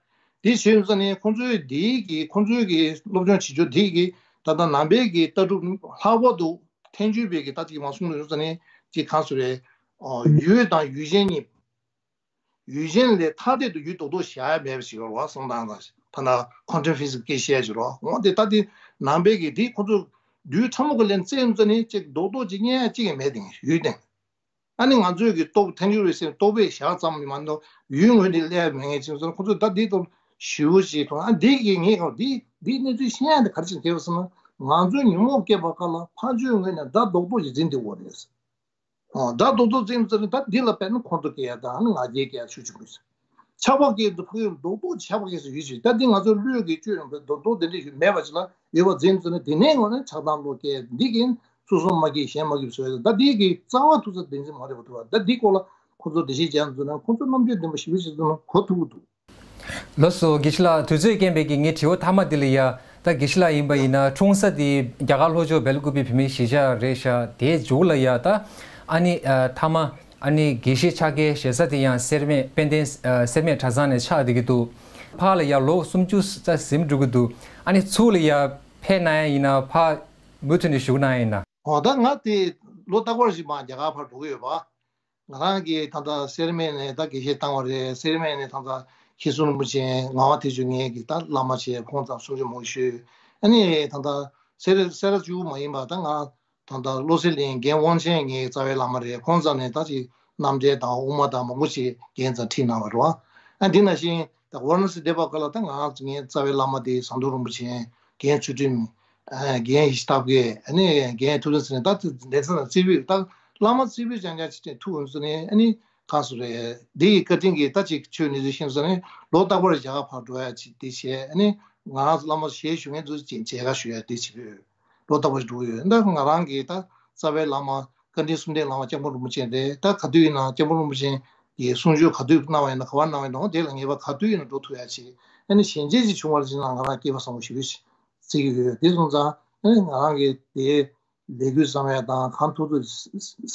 དེ་བྱས་ཡོང་ཙང་ནི་ཁོང་ཚོའི་འདིའི་གི་ཁོང་ཚོའི་གི་སློབ་སྦྱོང་བྱེད་ཕྱོགས་འདིའི་གི་ད་ལྟ་ནང་པའི་གི་ལྟ་གྲུབ་ལྷག་པར་དུ་ཐལ་འགྱུར་བའི་གི་ད་ཅིག་མ་གསུངས་ཡོང་ཙང་ནི་ཅིག་གང་ཟེར་རེད། ཡུལ་དང་ཡུལ་ཅན་གཉིས། ཡུལ་ཅན་ལས་ཐ་དད་དུ་ཡུལ་རྡོག་རྡོག་བཞག་ཡ་མེད་པ་ཞིག་ཡོད་རེད་བ། གསུང་སྟངས་དང་ཐ་ན་ཁོན་ཊམ་ཕི་ཟིག་སི་སྐད་བཤད་ཀྱི་རེད་བ། འོ་དེ་ད་དེ་ནང་པའི་གི་དེ་ཁོ་ཚོ་རྡུལ་ཕྲ་མོ་གི་ལན་རྩེ་ཡོང་ཙང་ནི་ཅིག་རྡོག་རྡོག་ཅིག་རྙེད་ཡ་ཅིག་ཡང་མེད་དེ་ཡུལ་དེ། ཨ་ནི་ང་ཚོས་གི་རྟོག་ཐལ་འགྱུར་བའི་སེམས་རྟོག་པས་བཞག་ཙམ་མ་གཏོགས་ཡུལ་ངོས་ནས་སླེབས་མེད་ངེས་ཅིག་སོང་ཁོ་ཚོས་ད་དེ་ལྟར་ཞེ་པོ་ཅིག་མཐོང་། ཨ་འདི་གི་ངས་གང་འདི་འདི་གནས་ཚུལ་ཤེས་ཡ་འདི་ག་རེ་བྱས་ཐལ་བ་ཟེར་ན་ང་ཚོའི་ཉོན་མོངས་སྐྱེས་པ་ག་ལ་ཕར་ཕྱོགས་ངོས་ནས་སྒྲ་རྡོག་རྡོག་ཅིག་འཛིན་བསྡད་ཡོད་རེད། ཨོ། སྒྲ་རྡོག་རྡོག་འཛིན་ཚར་ནས་ད་འདི་ལ་དཔེར་ན་འཁོར་ཚོ་སྐྱེ་ཡ་དང་ནི་ང་རྒྱལ་སྐྱེ་ཡ་ཆོས་བྱུང་གི་ཆགས་པ་སྐྱེ་འདུག་ཕ་གི་རྡོག་རྡོག་ཆགས་པ་སྐྱེ་སྲོལ་ཡོད་ཅིག་ད་འདི་ང་ཚོ་བློས་ཀྱི་བཅོས་ཡོང་པའི་རྡོག་རྡོག་འདི་འདྲ་ཞིག་མེད་པ་ཅིག་ལ་ཡོད་པ་འཛིན་ཚར་ནས་དེ་ནས་ངོ་ནས་ཆགས་སྡང་བློ་སྐྱེ་འདི་གིན་སོ་སོ་མ་སྐྱེས་གཞན་མ་སྐྱེས་བཟོས་ད་འདི་གི་རྩ་བ་ཐུག་ས་བདེན་འཛིན་མ་རེད་པ་ཐུག་པ་ད་འདི་སྐོར་ལ་ཁོ་ཚོ་འགྲེལ་བཤད་རྒྱག་འཛུལ་ན་ཁོ་ཚོ་རྣམ་དཔྱོད་ལྡན་པ་ཞིག་ཡོད་ཅིག་འཛུལ་ན་གོ་ཐུབ་ཀྱི་འདུག་ལགས་སོ། དགེ་བཤེས་ལགས། དུས་ཚོད་རྐྱེན་པས་ཀྱིས་ངའི་དྲི་བ་མཐའ་མ་འདི་ལ་ཡ། ད་དགེ་བཤེས་ལགས་ཡིན་པ་ཡིན་ན་འཁྲུངས་ས་དེ་རྒྱ་གར་ལྷོ་ཕྱོགས་སྦེལ་ཀུ་པེ་བོད་མིའི་གཞིས་ཆགས་རེད་ཤག་དེའི་མཇུག་ལ་ཡ་ད་ཨ་ནི་ཨ་མཐའ་མ་ཨ་ནི་དགེ་བཤེས་ཕྱག་འཁྱེར་བཞེས་ས་དེ་ཡང་སེར་སྨད་དཔལ་ལྡན་ཨ་སེར་སྨད་གྲྭ་ཚང་ནས་ཆགས་བསྡད་ཀྱི་འདུག་ཕར་ལ་ཡ་ལོ་སུམ་ཅུ་ཙམ་ཟིན་འགྲོ་གི་འདུག་ཨ་ནི་ཚུར་ལ་ཡ་ཕེབས་གནང་ཡ་ཡིན་ན་ཕར་མུ་མཐུད་ནས་བཞུགས་གནང་ཡ་ཡིན་ན། འོ་ད་ང་དེ་ལོ་རྟག་པར་བཞིན་མར་རྒྱ་གར་ཕར་འགྲོ་གི་ཡོད་པ། ང་རང་གིས་ད་ལྟ་སེར་སྨད་ནས་ད་དགེ་བཤེས་བཏང་བ་རེད། སེར་སྨད་ནས་ད་ལྟ་མཁན་ཟུར་རིན་པོ་ཆེ་ངག་དབང་ཐེག་མཆོག་ངེད་ཀྱི་ད་བླ་མ་བྱས་ཁོང་ཚང་གསུང་ཆོས་མང་པོ་ཞུས། ཨ་ནི་ད་ལྟ་སེ་ར་སེ་ར་བཅུ་མ་ཡིན་པ་ད་ང་ད་ལྟ་བློ་གསལ་གླིང་རྒན་དབང་ཆེན་ངེད་ཀྱི་རྩ་བའི་བླ་མ་རེད། ཁོང་ཚང་ནས་ད་ཅིག་རྣམ་འགྲེལ་དང་དབུ་མ་དང་མང་པོ་ཞིག་རྒན་ཚང་ཁྲིད་གནང་བ་རེད་བ། ཨ་འདི་ནང་བཞིན་ད་ཝ་ར་ཎ་སི་བསྡད་པ་ག་ལ་ད་ང་ངའི་རྩ་བའི་བླ་མ་དེ་ཟམ་གདོང་རིན་པོ་ཆེ་རྒན་ཚུལ་ཁྲིམས། ཨ་རྒན་ཡེ་ཤེས་ཐབས་མཁས་ཨ་ནི་རྒན་ཐུབ་བསྟན་ཟེར་ནས་ད་དེ་ཚོ་ན་རྩེ་ཕུད་ད་བླ་མ་རྩེ་ཕུད་རྐྱང་རྐྱང་ཅིག་ཅིག་ཐུག་ཡོང་ཟེར་ནས་ཨ་ནི་ག་སུ་རེད་འདི་ཡི་བཀའ་དྲིན་གྱིས་ད་ཅིག་ཆོས་ནི་ཟེར་ཤེས་ཟེར་ནས་ལོ་རྟག་པར་རྒྱ་གར་ཕར་འགྲོ་ཡ་ཅིག་དེ་བྱས་ཨ་ནི་ང་རང་ཚོ་བླ་མ་ཞལ་ཞུ་མཁན་ཚོ་ཅིག་མཇལ་ཁ་ཞུ་ཡ་དེ་བྱེད་ཕོད་ལོ་རྟག་པར་འགྲོ་གི་ཡོད། ད་ང་རང་གིས་ད་རྩ་བའི་བླ་མ་བཀའ་དྲིན་གསུམ་ལྡན་བླ་མ་སྐྱབས་མགོན་རིན་པོ་ཆེ་རེད། ད་ག་དུས་ཡིན་ན་སྐྱབས་མགོན་རིན་པོ་ཆེ་གི་གསུང་ཆོས་ག་དུས་གནང་བ་ཡིན་ན་ག་པར་གནང་བ་ཡིན་ན་འོ་དེ་ལ་ངེས་པར་ག་དུས་ཡིན་ན་འགྲོ་ཐུབ་ཡ་ཅིག་ཨ་ནི་ཞལ་མཇལ་ཅིག་བྱུང་བ་ཅིག་ན་ང་རང་སྐལ་བ་བཟང་པོ་ཞེ་པོ་ཅིག་བརྩི་གི་ཡོད། དེ་སོང་ཙང་ཨ་ནི་ང་རང་གི་དེ་ལས་འགུལ་བསམ་ཡ་དང་གང་ཐུབ་ཐུབ་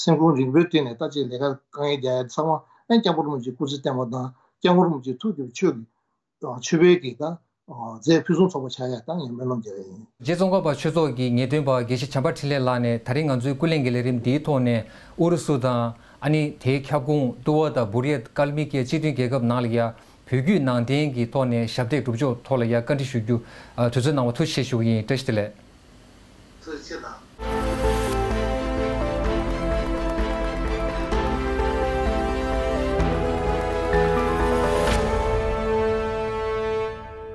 སེམས་ཁོང་རིང་པོའི་སྟེང་ནས་ད་ཅིག་ལས་ཀ་དཀའ་ངལ་རྒྱག་ཡ་ཚང་མ་ཨ་ནི་སྐྱབས་མགོན་རིན་པོ་ཆེ་སྐུ་ཚེ་བརྟན་པ་དང་སྐྱབས་མགོན་རིན་པོ་ཆེ་ཐུགས་ཀྱི་ཆོས་ཀྱི་ཆོས་པའི་གི་ད་རྫས་ཕུན་སུམ་ཚོགས་པ་ཆགས་ཡ་ད་ངས་སྨོན་ལམ་རྒྱག་ཡ་ཡིན། རྗེ་ཙོང་ཁ་པ་ཆོས་ཚོགས་ཀྱི་ངེས་སྟོན་པ་དགེ་བཤེས་བྱམས་པ་འཕྲིན་ལས་ལགས་ནས་ད་རིང་ང་ཚོའི་ཀུན་གླེང་གི་ལས་རིམ་འདིའི་ཐོག་ནས་ཨུ་རུ་སུ་དང་ཨ་ནི་དེའི་ཁྱབ་ཁོངས་ཏུ་བ་དང་བུར་ཡ་ཀལ་མི་ཀའི་སྤྱི་མཐུན་རྒྱལ་ཁབ་ནང་ལ་ཡ་བོད་བརྒྱུད་ནང་བསྟན་གྱི་ཐོག་ནས་ཞབས་འདེགས་སྒྲུབ་ཕྱོགས་ཐོག་ལ་ཡ་བཀའ་འདྲི་ཞུ་རྒྱུ་དུས་ཚོད་གནང་བ་ཐུགས་རྗེ་ཆེ་ཞུ་གི་ཡིན། བཀྲ་ཤིས་བདེ་ལེགས། ཐུགས་རྗེ་ཆེ་གནང་།